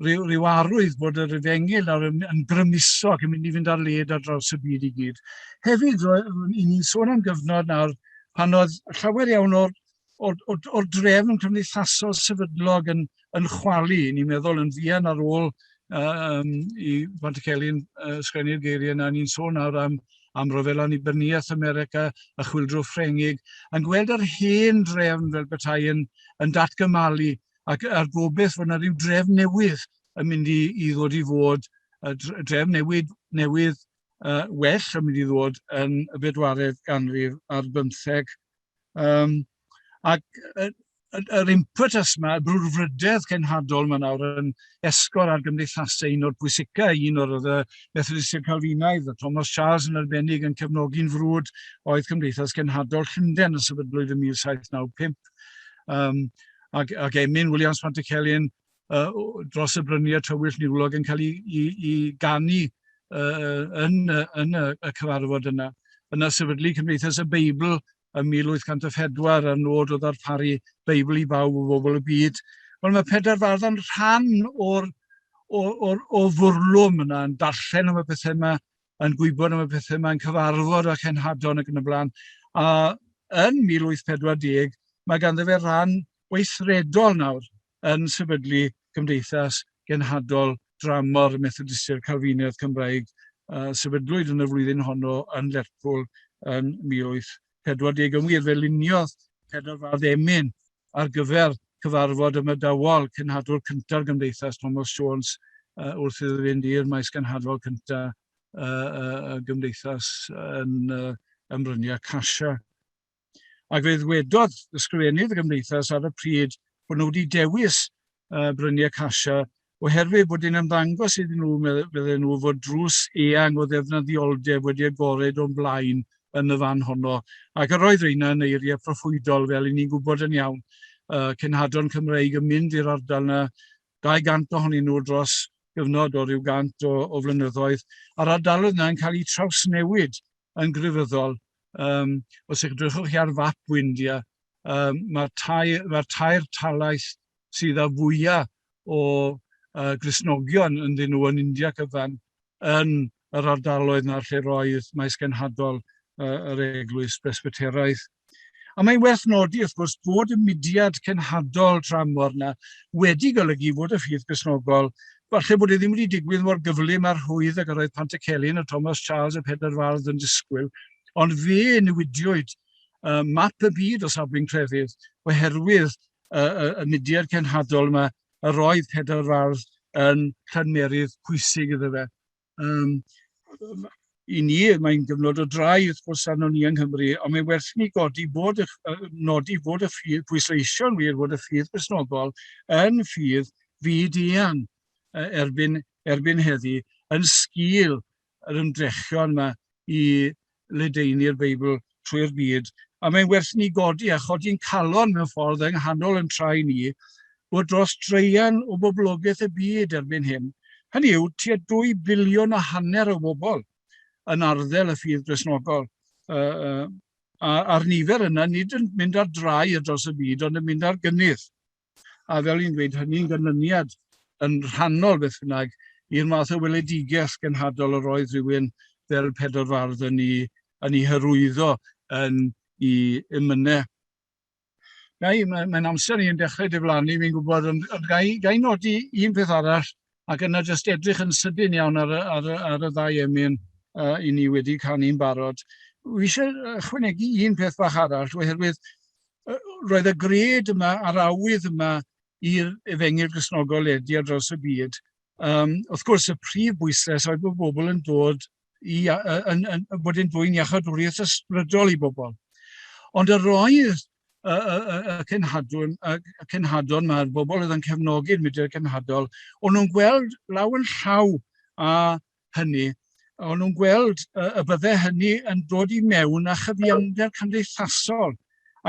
rhyw, rhyw arwydd bod yr efengyl nawr yn, yn grymuso ac yn mynd i fynd ar led ar draws y byd i gyd. Hefyd, i ni'n sôn am gyfnod nawr pan oedd llawer iawn o'r o'r, or, or drefn cymdeithasol sefydlog yn, yn chwalu, ni'n meddwl yn fuan ar ôl um, i Pantycelyn sgrennu'r geiriau yna, ni'n sôn nawr am, am ryfel annibyniaeth America, y chwyldro Ffrengig, yn gweld yr hen drefn fel petai yn, yn datgymalu ac a'r gobeith fod yna rhyw drefn newydd yn mynd i, i ddod i fod, y drefn newid, newydd uh, well yn mynd i ddod yn y bedwaredd ganrif ar bymtheg. Um, ac yr impetus yma, y brwdfrydedd cenhadol yma nawr yn esgor ar gymdeithasau un o'r pwysicau, un o'r oedd y Methodistiaid Calfinaidd, a Thomas Charles yn arbennig yn cefnogi'n frwd oedd Cymdeithas Cenhadol Llundain a sefydlwyd yn 1795. Um, ac, ac emyn Williams Pantycelyn uh, dros y bryniau tywyll niwlog yn cael ei, ei, ei ganu uh, yn, yn y, y cyfarfod yna. Yna sefydlu Cymdeithas y Beibl ym 1804 a'r nod o ddarparu Beibl i bawb o bobl y byd. Wel, mae Pedair Fardd yn rhan o'r, o, o, o fwrlwm yna, yn darllen am y pethau yma, yn gwybod am y pethau yma, yn cyfarfod â chenhadon ac yn y blaen. A yn 1840, mae ganddo fe ran weithredol nawr yn sefydlu Cymdeithas Genhadol Dramor y Methodistiaid Calfinaidd Cymraeg, uh, sefydlwyd yn y flwyddyn honno yn Lerpwl yn 1840. Yn wir, fe luniodd Pedr Fardd emyn ar gyfer cyfarfod ymadawiol cenhadwr cynta'r gymdeithas, Thomas Jones, uh, wrth iddo fynd i'r maes genhadol cyntaf uh, uh, y gymdeithas yn, uh, ym Mryniau Casia. Ac fe ddwedodd ysgrifennydd y gymdeithas ar y pryd bod nhw wedi dewis uh, Bryniau Casia oherwydd bod hi'n ymddangos iddyn nhw, fydden nhw, fod drws eang o ddefnyddioldeb wedi agored o'n blaen yn y fan honno. Ac yr oedd rheina yn eiriau proffwydol, fel i ni'n gwybod yn iawn, uh, cenhadon Cymreig yn mynd i'r ardal yna, 200 ohonyn nhw dros gyfnod o ryw gant o, o flynyddoedd, a'r ardaloedd yna yn cael eu trawsnewid yn grefyddol. Um, os edrychwch chi ar fap India, um, mae'r tair, mae tair talaith sydd â fwyaf o uh, Gristnogion ynddyn nhw yn India cyfan yn yr ardaloedd na lle roedd maes genhadol uh, yr eglwys Presbyteraidd. A mae'n werth nodi, wrth gwrs, bod y mudiad cenhadol tramor yna wedi golygu fod y ffydd Gristnogol, falle bod e ddim wedi digwydd mor gyflym a'r rhwydd ag yr oedd Pantycelyn a Thomas Charles a Pedr Fardd yn disgwyl, ond fe newidiwyd uh, map y byd o safbwynt crefydd oherwydd uh, y, y mudiad cenhadol yma yr oedd Pedr Fardd yn llanmerydd pwysig iddo fe. Um, I ni, mae'n gyfnod o drai wrth gwrs arno ni yng Nghymru, ond mae'n werth ni godi bod y, nodi bod y ffydd, pwysleisio'n wir bod y ffydd Gristnogol yn ffydd fyd eang erbyn, erbyn heddi, yn sgil yr ymdrechion yma i ledaenu'r Beibl trwy'r byd, a mae'n werth ni godi a chodi'n calon mewn ffordd yng nghanol yn trai ni, bod dros draean o boblogaeth y byd erbyn hyn, hynny yw tua 2 biliwn a hanner o bobl yn arddel y ffydd Gristnogol. Uh, uh, a'r nifer yna nid yn mynd ar drai ar draws y byd, ond yn mynd ar gynnydd. A fel i'n dweud, hynny'n ganlyniad yn rhannol beth bynnag i'r math o weledigaeth genhadol yr oedd rhywun fel Pedr Fardd yn ei, yn ei hyrwyddo yn ei emynau. Gai, mae'n mae amser i yn dechrau diflannu, fi'n gwybod, ond, ond gai, gai nodi un peth arall, ac yna jyst edrych yn sydyn iawn ar, ar, ar y ddau emyn uh, i ni wedi canu'n barod. Fi eisiau ychwanegu un peth bach arall, oherwydd roedd y gred yma a'r awydd yma i'r efengyl Gristnogol ledu ar draws y byd. Um, wrth gwrs, y prif bwyslais oedd bod bobl yn dod i, yn, yn, yn, bod yn dwyn iachawdwriaeth ysbrydol i bobl. Ond yr oedd y, y, y, y cenhadwn, y, y cenhadon mae'r bobl oedd yn cefnogi'r mudiad cenhadol, o'n nhw'n gweld law yn llaw â hynny, o'n nhw'n gweld y bydde hynny yn dod i mewn â chyfiawnder cymdeithasol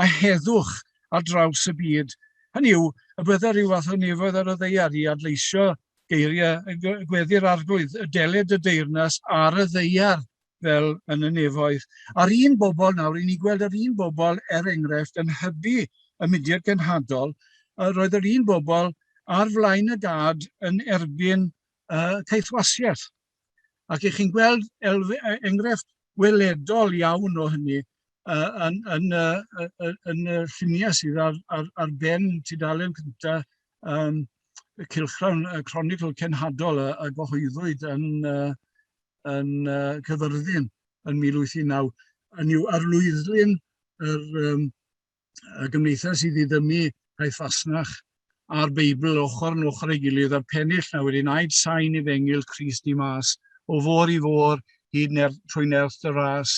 a heddwch ar draws y byd. Hynny yw, y bydde rhyw fath o nefoedd ar y ddaear i adleisio geiriau gweddi'r Arglwydd, y deled y deyrnas ar y ddaear fel yn y nefoedd. A'r un bobl nawr, i ni gweld yr un bobl, er enghraifft, yn hybu y mudiad genhadol, roedd yr un bobl ar flaen y gad yn erbyn uh, caethwasiaeth. Ac i chi'n gweld enghraifft weledol iawn o hynny. uh, yn, yn, uh, yn, yn y lluniau sydd ar, ar, ar ben tudalen cyntaf um, y cylchgrawn y Cronicl Cenhadol a, a gyhoeddwyd yn, uh, yn uh, Cyfyrddin yn 1819, yn yw arlwyddlun yr, um, y gymdeithas i ddiddymu rhaid fasnach a'r Beibl ochr yn ochr ei gilydd a'r pennill na wedyn aed sain efengyl Crist i mas o fôr i fôr hyd ner, trwy nerth dy ras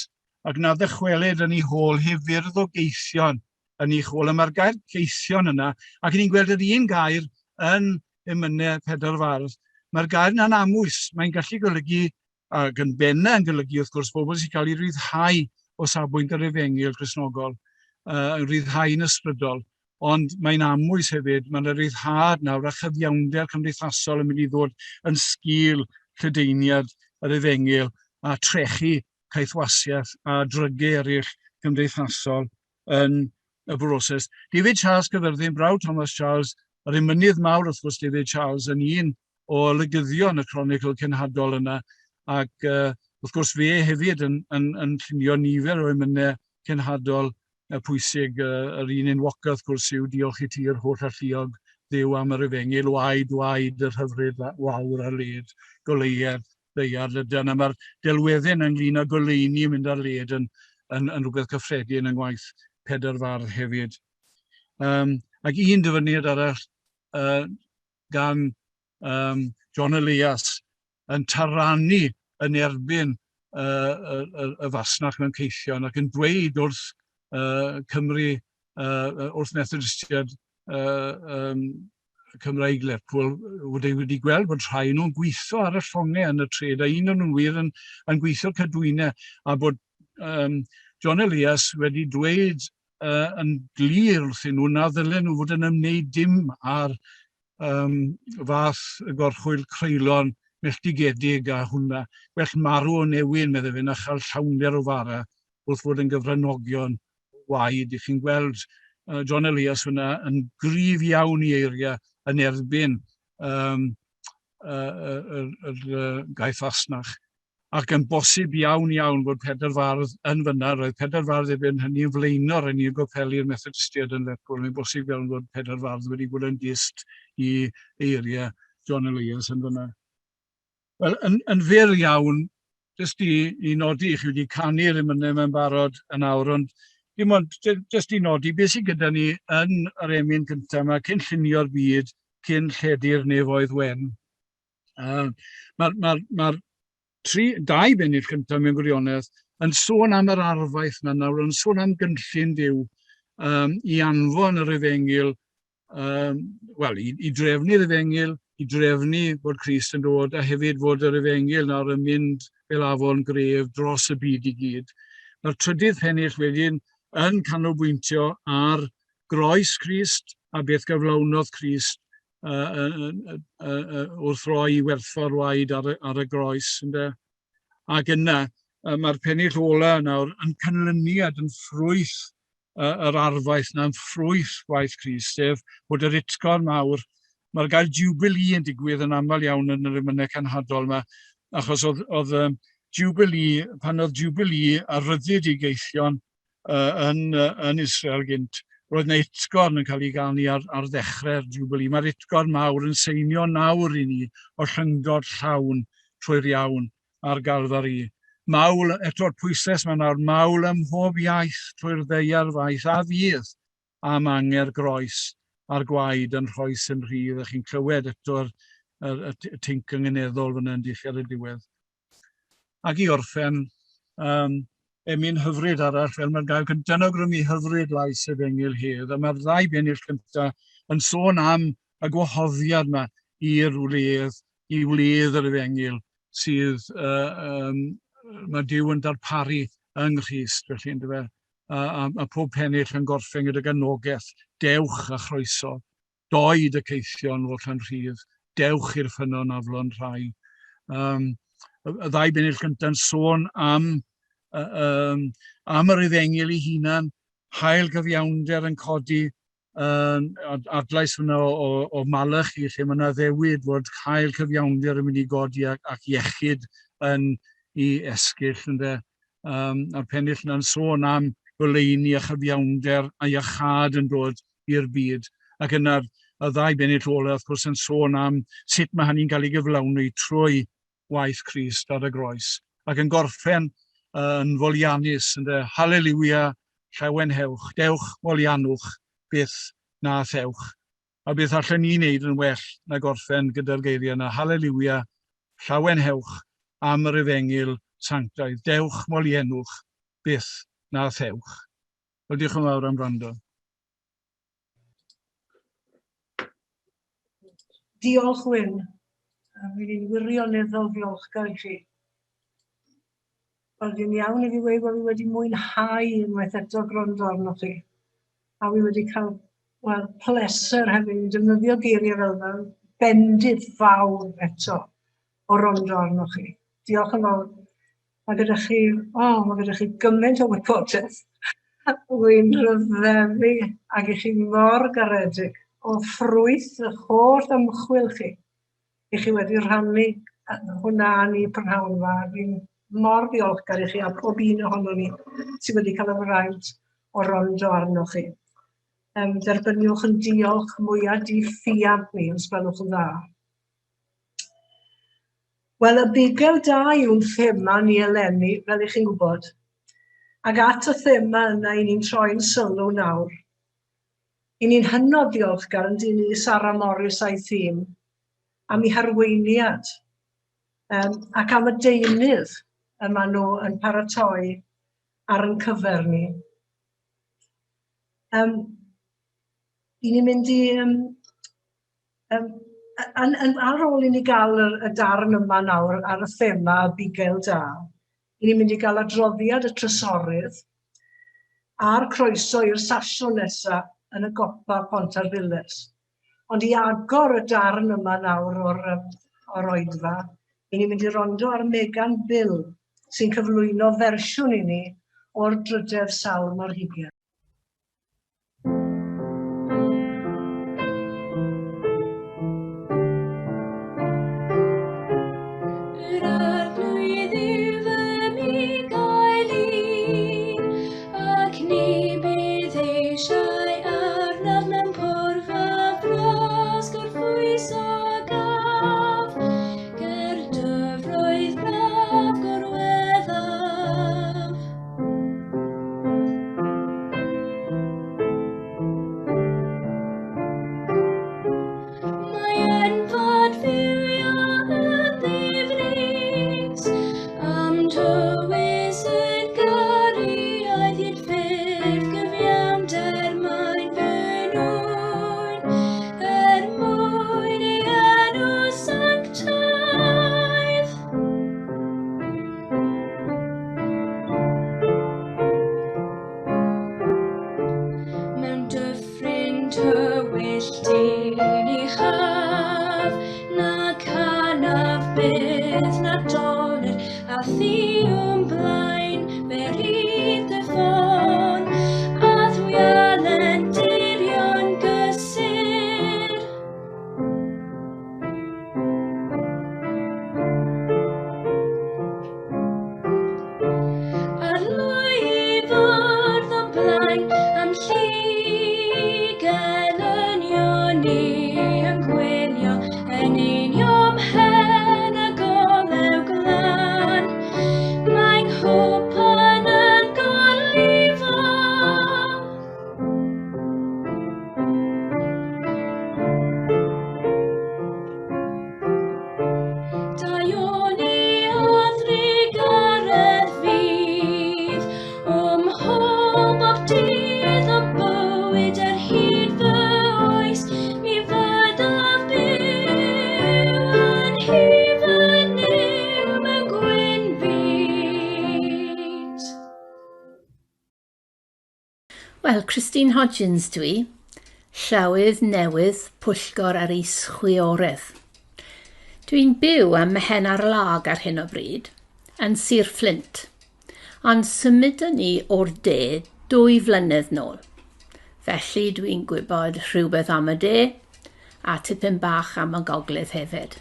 ac na ddychwelyd yn ei hôl heb fyrdd o geithion yn ei chôl. A mae'r gair geithion yna, ac ni'n gweld yr un gair yn emynau Pedr Fardd, mae'r gair yna'n amwys, mae'n gallu golygu ac yn benna yn golygu, wrth gwrs, bobl sy'n cael eu rhyddhau o safbwynt yr efengyl Gristnogol, uh, yn rhyddhau'n ysbrydol, ond mae'n amwys hefyd, mae'n y rhyddhad nawr a chyfiawnder cymdeithasol yn mynd i ddod yn sgil lledaeniad yr efengyl a trechu caethwasiaeth a drygau eraill cymdeithasol yn y broses. David Charles Cyfyrddin, brawd Thomas Charles, yr emynydd mawr wrth gwrs David Charles yn un o olygyddion y cronicl cenhadol yna, ac uh, wrth gwrs fe hefyd yn, yn, yn llunio nifer o emynau cenhadol uh, pwysig. Uh, yr un enwoca wrth gwrs yw Diolch i ti yr holl alluog Dduw am yr efengyl, waed, waed yr hyfryd wawr ar led, goleuedd ddaear lydan. A mae'r delweddyn ynglyn â goleuni yn mynd ar led yn, yn, yn rhywbeth cyffredin yng ngwaith Pedr Fardd hefyd. Um, ac un dyfyniad arall uh, gan um, John Elias yn taranu yn erbyn uh, y, y, y fasnach mewn ceithion ac yn dweud wrth uh, Cymru, uh, wrth Methodistiaid uh, um, Cymraeg Lerpwl, wedi, wedi gweld bod rhai nhw'n gweithio ar y llongau yn y tred, a un o'n nhw'n wir yn, yn gweithio'r cadwynau, a bod um, John Elias wedi dweud uh, yn glir wrthyn nhw na ddylen nhw fod yn ymwneud dim â'r um, fath y gorchwyl creulon melltigedig a hwnna. Well marw o newyn, meddai fe, na chael llawnder o fara wrth fod yn gyfranogion waed. I chi'n gweld uh, John Elias hwnna yn gryf iawn i eiriau yn erbyn um, uh, uh, uh, uh, gaeth fasnach ac yn bosib iawn iawn fod Pedr Fardd yn fyna, roedd Pedr Fardd erbyn hynny yn flaenor yn un gopeli'r Methodistiaid yn Lerpwl, mae'n bosib iawn fod Pedr Fardd wedi bod yn dyst i eiriau John Elias yn fyna. Wel, yn, yn fyr iawn, jyst i, i nodi, chi wedi canu'r emynau mewn barod yn awr, ond dim ond jyst i nodi beth sydd gyda ni yn yr emyn cyntaf yma, cyn llunio'r byd, cyn lledu'r nefoedd wen. Mae'r ma, ma tri, dau bennill cyntaf mewn gwirionedd yn sôn am yr arfaeth yna nawr, yn sôn am gynllun Duw um, i anfon yr efengyl, um, wel, i, i drefnu'r efengyl, i drefnu bod Crist yn dod, a hefyd fod yr efengyl nawr yn mynd fel afon gref dros y byd i gyd. Mae'r trydydd pennill wedyn yn canolbwyntio ar groes Crist a beth gyflawnodd Crist uh, uh, uh, wrth roi i werthfawr waed ar, ar y groes. Ynde? Ac yna, uh, mae'r pennill ola nawr yn canlyniad, yn ffrwyth uh, yr arfaeth na'n ffrwyth gwaith Crist, sef bod yr utgorn mawr, mae'r gair Jubilee yn digwydd yn aml iawn yn yr emynau cenhadol yma, achos oedd, oedd um, Jubilee, pan oedd Jubilee a rhyddid i geithion uh, yn, uh, yn Israel gynt, roedd yna utgorn yn cael ei ganu ar, ar ddechrau'r Jubilee. Mae'r utgorn mawr yn seinio nawr i ni o llyngdod llawn trwy'r iawn ar Galfari. Mawl, eto'r pwyslais mae nawr, mawl ym mhob iaith trwy'r ddeiar faith a fydd am anger groes a'r gwaed yn rhoes yn rhydd. A chi'n clywed eto'r y, y, y tinc ynganeddol fyna yn dych ar y diwedd. Ac i orffen, um, emyn hyfryd arall, fel mae'r gair cyntaf yn awgrymu hyfryd lais efengyl hedd, a mae'r ddau bennill cyntaf yn sôn am y gwahoddiad yma i'r wledd, i wledd yr efengyl sydd uh, um, mae Duw yn darparu yng Nghrist, felly ynddo fe, a, a, a pob pennill yn gorffen gydag anogaeth, dewch a chroeso. Doed y caethion fod yn rhydd, dewch i'r ffynnon aflon rhai. Um, y, y ddau bennill gyntaf yn sôn am, uh, um, am yr efengyl ei hunan, hael gyfiawnder yn codi, um, adlais hwnna o, o, o Malachi, lle mae yna ddewid fod cael cyfiawnder yn mynd i godi ac, ac iechyd yn i esgyll, ynde. Um, a'r pennill yna'n sôn am goleuni a chyfiawnder a iachâd yn dod i'r byd. Ac yna'r y ddau bennill ola, wrth gwrs, yn sôn am sut mae hynny'n cael ei gyflawni trwy waith Crist ar y groes. Ac yn gorffen yn foliannus, ynde, Haleliwia, llawenhewch, dewch, moliannwch, byth na thewch. A beth allen ni wneud yn well na gorffen gyda'r geiriau yna, Haleliwia, llawenhewch am yr efengyl sanctaidd, dewch, moliennwch, byth na thewch. Wel, diolch yn fawr am wrando. Diolch, Wyn. Fi'n wirioneddol ddiolchgar i chi. Wel, fi'n iawn i fi weud bod fi wedi mwynhau unwaith eto gwrando arnoch chi. A fi wedi cael, wel, pleser hefyd yn defnyddio geiriau fel yna, bendith fawr eto o rondo arnoch chi. Diolch yn fawr. Mae gyda chi, o, oh, mae gyda chi gymaint o wybodaeth. Wy'n rhyfeddu ac i chi mor garedig o ffrwyth eich holl ymchwil chi. I chi wedi rhannu hwnna â ni prynhawn yma. Fi'n mor ddiolchgar i chi a pob un ohono ni sydd wedi cael y fraint o rondo arnoch chi. Um, derbyniwch yn diolch mwyaf diffiant ni, os gwelwch yn dda. Wel, y bugail da yw'n thema ni eleni, fel y'ch chi'n gwybod. Ac at y thema yna i ni'n troi'n sylw nawr. I ni'n hynod ddiolchgar yn dyn i Sara Morris a'i thîm am eu harweiniad um, ac am y deunydd y maen nhw yn paratoi ar yn cyfer ni. Um, I ni'n mynd i um, Um, yn, yn, ar ôl i ni gael y, y darn yma nawr ar y thema bugail da, i ni'n mynd i gael adroddiad y trysorydd a'r croeso i'r sasiwn nesaf yn y gopa Pontarddulais. Ond i agor y darn yma nawr o'r, or oedfa, i ni'n mynd i rondo ar Megan Bill, sy'n cyflwyno fersiwn i ni o'r drydedd salm ar hugain. Yr arglwydd yw fy mugail i, ac ni bydd eisiau arnaf mewn porfa fras gorffwyso gaf, ger dyfroedd braf gorweddaf. Mae yn fod ffiwio yn ddifrys, am tywys yn gariaidd hyd ffyrdd gyfiawnder mae'n fy nwyn, er mwyn ei enw sanctaidd. Mewn dyffryn tywyll dyn uchaf, na canaf byth na dolur, a thi o'm blaen, fe rydd dy ffôn, a thwialen dirion gysur. Arlwy i fwrdd o'm blaen am llu gelynion ni yn gwylio yn union mhen y golew glân. Mae'n nghwpan yn gorlifo. Daioni a thrugaredd fydd o'm hôl bob dydd o'm bywyd ar hyd fy oes, mi fyddaf byw yn nhŷ fy Nuw mewn gwynfyd. Wel, Christine Hodgins dwi, Llywydd newydd Pwyllgor ar Is-chwiorydd. Dwi'n byw ym Mhen ar Lag ar hyn o bryd, yn Sir Fflint, ond symudon ni o'r de dwy flynedd nôl. Felly dwi'n gwybod rhywbeth am y de, a tipyn bach am y gogledd hefyd.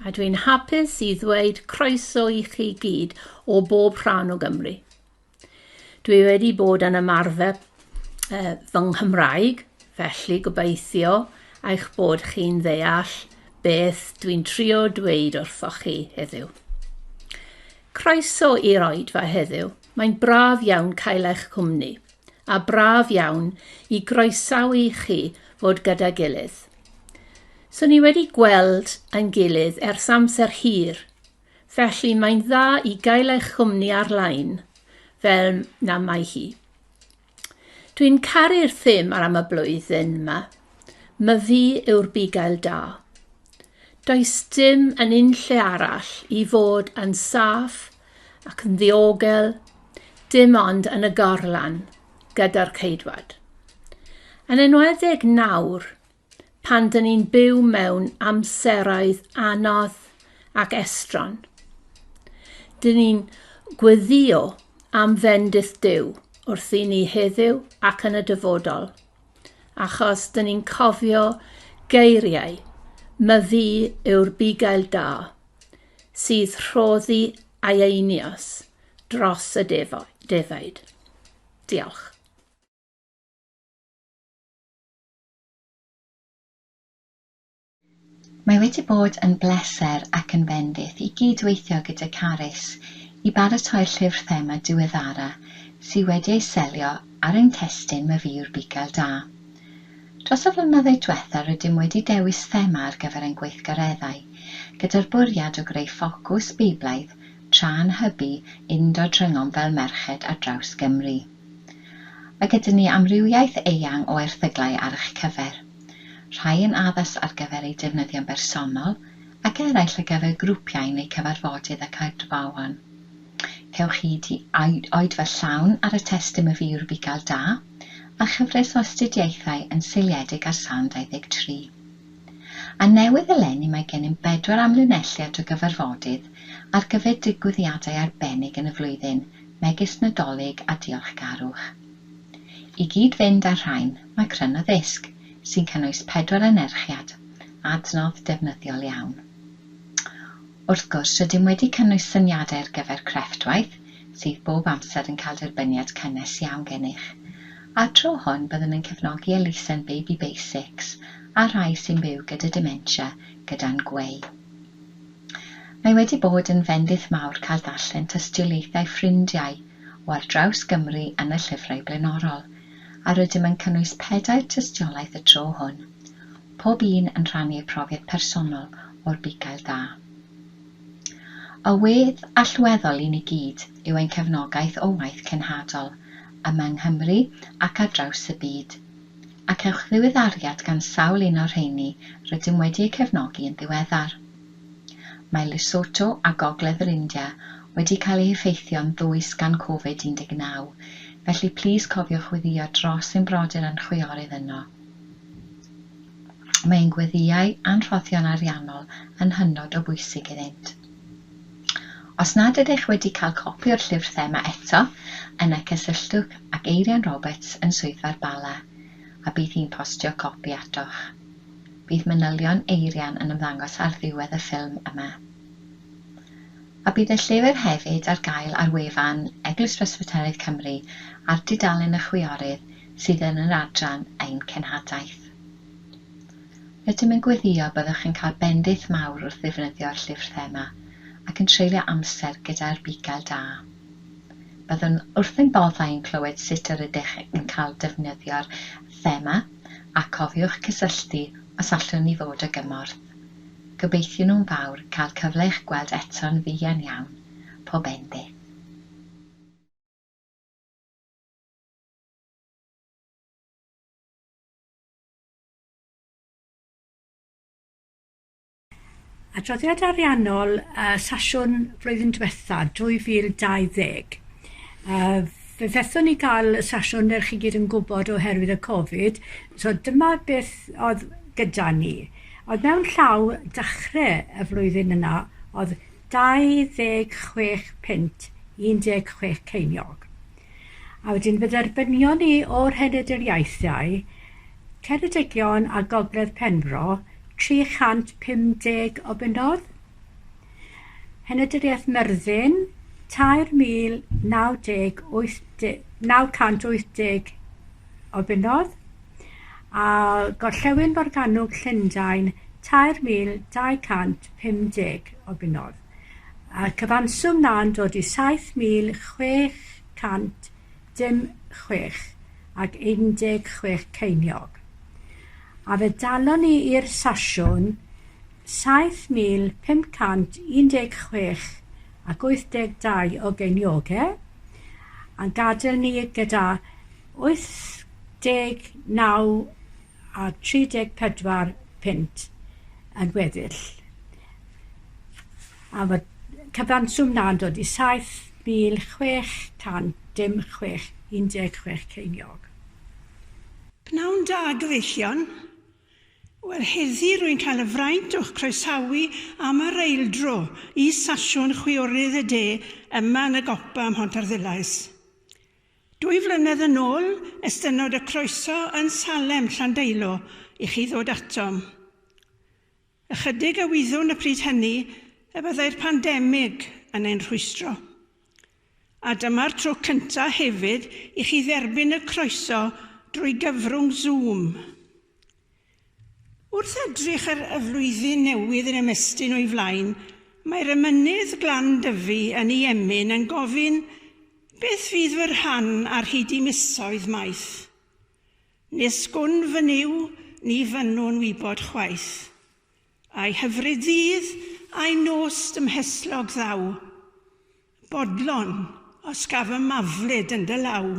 A dwi'n hapus i ddweud croeso i chi gyd o bob rhan o Gymru. Dwi wedi bod yn ymarfer uh, fy Nghymraeg, felly gobeithio eich bod chi'n ddeall beth dwi'n trio dweud wrthoch chi heddiw. Croeso i'r oedfa heddiw. Mae'n braf iawn cael eich cwmni, a braf iawn i groesawu chi fod gyda gilydd. So ni wedi gweld ein gilydd ers amser hir, felly mae'n dda i gael eich cwmni ar-lein fel na mae hi. Dwi'n caru'r thema am y blwyddyn yma. Myfi yw'r bugail da. Does dim yn unlle arall i fod yn saff ac yn ddiogel, dim ond yn y gorlan gyda'r ceidwad. Yn enwedig nawr, pan dyn ni'n byw mewn amseroedd anodd ac estron. Dyn ni'n gweddio am fendith Duw wrth i ni heddiw ac yn y dyfodol, achos dyn ni'n cofio geiriau myfi yw'r bugail da sydd rhoddi ei einioes dros y defaid. Diolch. Mae wedi bod yn bleser ac yn fendith i gyd-weithio gyda Carys i baratoi'r llyfr thema diweddara sydd wedi ei selio ar ein testun Myfyriwr Bugail Da. Dros y flynyddoedd diwetha rydym wedi dewis thema ar gyfer ein gweithgareddau, gyda'r bwriad o greu ffocws Beiblaidd tra'n hybu undod rhyngom fel merched ar draws Gymru. Mae gyda ni amrywiaeth eang o erthyglau ar eich cyfer, rhai yn addas ar gyfer eu defnyddio'n bersonol ac eraill ar gyfer grwpiau neu cyfarfodydd ac oedfaon. Cewch hyd i oedfa llawn ar y testun Myfyriwr Bugail Da a chyfres o astudiaethau yn seiliedig ar Salm 23. A newydd eleni mae gennym bedwar amlinelliad o gyfarfodydd ar gyfer digwyddiadau arbennig yn y flwyddyn, megis Nadolig a Diolchgarwch. I gyd-fynd â'r rhain mae cryno ddisg, sy'n cynnwys pedwar anerchiad, adnodd defnyddiol iawn. Wrth gwrs, rydym wedi cynnwys syniadau ar gyfer crefftwaith, sydd bob amser yn cael derbyniad cynnes iawn gennych. A'r tro hwn, byddwn yn cefnogi elusen Baby Basics a'r rhai sy'n byw gyda dementia gyda'n gweu. Mae wedi bod yn fendith mawr cael darllen tystiolaethau ffrindiau o ar draws Gymru yn y llyfrau blaenorol, a rydym yn cynnwys pedair tystiolaeth y tro hwn, pob un yn rhannu eu profiad personol o'r bugail da. Y wedd allweddol i ni gyd yw ein cefnogaeth o waith cenhadol, yma yng Nghymru ac ar draws y byd, a cewch ddiweddariad gan sawl un o'r rheini rydym wedi eu cefnogi yn ddiweddar. Mae Lesotho a Gogledd yr India wedi cael eu heffeithio'n ddwys gan Covid 19, felly plîs cofiwch weddïo dros ein brodyr a'n chwiorydd yno. Mae ein gweddïau a'n rhoddion ariannol yn hynod o bwysig iddynt. Os nad ydych wedi cael copi o'r llyfr thema eto, yna cysylltwch ag Eirian Roberts yn Swyddfa'r Bala, a bydd hi'n postio copi atoch. Bydd manylion Eirian yn ymddangos ar ddiwedd y ffilm yma. A bydd y llyfr hefyd ar gael ar wefan Eglwys Bresbyteraidd Cymru ar dudalen y Chwiorydd sydd yn yr adran Ein Cenhadaeth. Rydym yn gweddïo byddwch yn cael bendith mawr wrth ddefnyddio'r llyfr thema ac yn treulio amser gyda'r bugail da. Byddwn wrth ein boddau yn clywed sut yr ydych yn cael defnyddio'r thema a cofiwch cysylltu os allwn ni fod o gymorth. Gobeithiwn nhw'n fawr cael cyfle i'ch gweld eto'n fuan iawn. Pob bendith. Adroddiad ariannol uh, sasiwn flwyddyn diwetha, 2020. Uh, fe fethon ni gael y sasiwn er chi gyd yn gwybod oherwydd y Covid, so dyma beth oedd gyda ni. Oedd mewn llaw dechrau y flwyddyn yna oedd 26 punt 16 ceiniog. A wedyn fe dderbynion ni o'r Heneduriaethau Ceredigion a Gogledd Penfro 350 o bunnoedd. Henaduriaeth Myrddin 3,090 80. 980 o bunnoedd, a Gorllewin Morgannwg Llundain 3,250 o bunnoedd. A'r cyfanswm 'na'n dod i 7,600 dim 6 ac 16 ceiniog. A fe dalon ni i'r sasiwn 7,516 ac 82 o geiniogau, a'n gadael ni gyda 89 a 34 punt yn weddill. A mae'r cyfanswm 'na'n dod i 7,600 dim 6, 16 ceiniog. Pnawn da, gyfeillion. Wel, heddi rwy'n cael y fraint o'ch croesawu am yr eildro i Sasiwn Chwiorydd y De yma yn y gopa ym Mhontarddulais. Dwy flynedd yn ôl, estynod y croeso yn Salem, Llandeilo, i chi ddod atom. Ychydig a wyddwn y pryd hynny y byddai'r pandemig yn ein rhwystro. A dyma'r tro cyntaf hefyd i chi dderbyn y croeso drwy gyfrwng Zoom. Wrth edrych ar y flwyddyn newydd yn ymestyn o'i flaen, mae'r emynydd Glan Dyfi yn ei emyn yn gofyn beth fydd fy rhan ar hyd i misoedd maith. Nes gwn fy Nuw, ni fynnwn wybod chwaith. A'i hyfryd ddydd, a'i nos dymheslog ddaw. Bodlon, os gaf y maflyd yn dy law.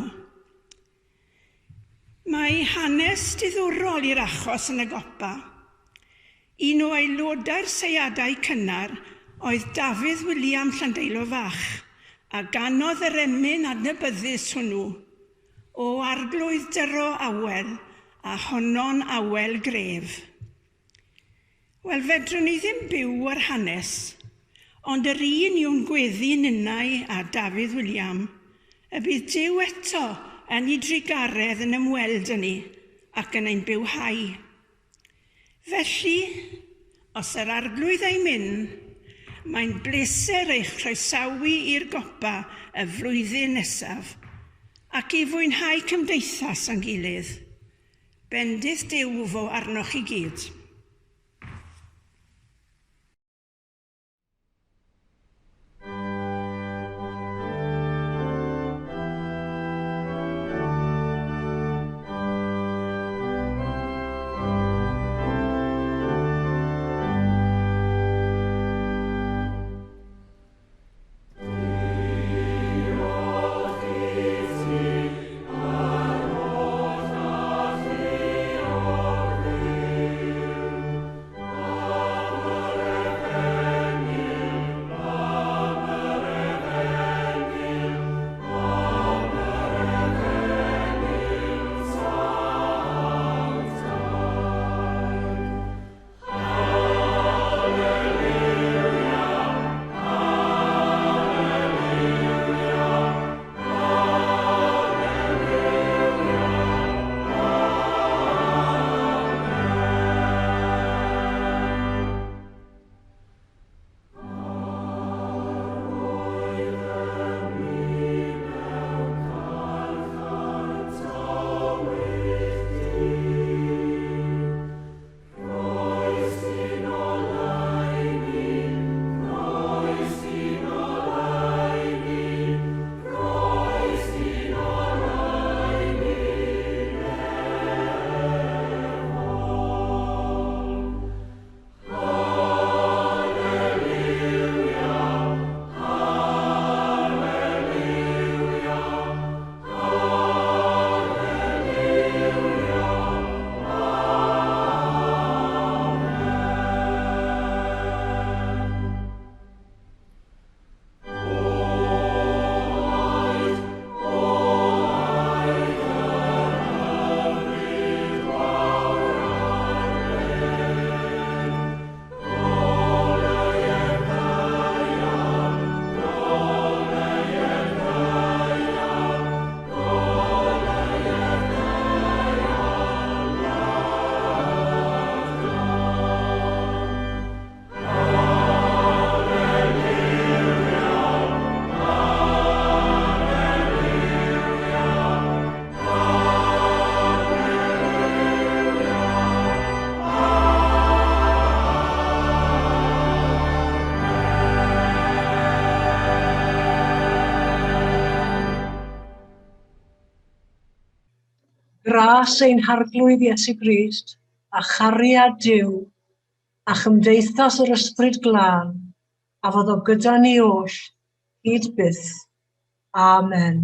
Mae hanes diddorol i'r achos yn y gopa. Un o aelodau'r seiadau cynnar oedd Dafydd William Llandeilo Fach, a ganodd yr emyn adnabyddus hwnnw, O arglwydd dyro awel, a honno'n awel gref. Wel, fedrwn ni ddim byw ar hanes, ond yr un yw'n gweddi ninnau a Dafydd William, y bydd Duw eto yn ei drugaredd yn ymweld â ni ac yn ein bywhau. Felly, os yr arglwydd ei myn, mae'n bleser eich croesawu i'r gopa y flwyddyn nesaf ac i fwynhau cymdeithas â'n gilydd. Bendith Duw fo arnoch chi gyd. Gras ein Harglwydd Iesu Grist, a chariad Duw, a chymdeithas yr Ysbryd Glân, a fyddo gyda ni oll, hyd byth. Amen.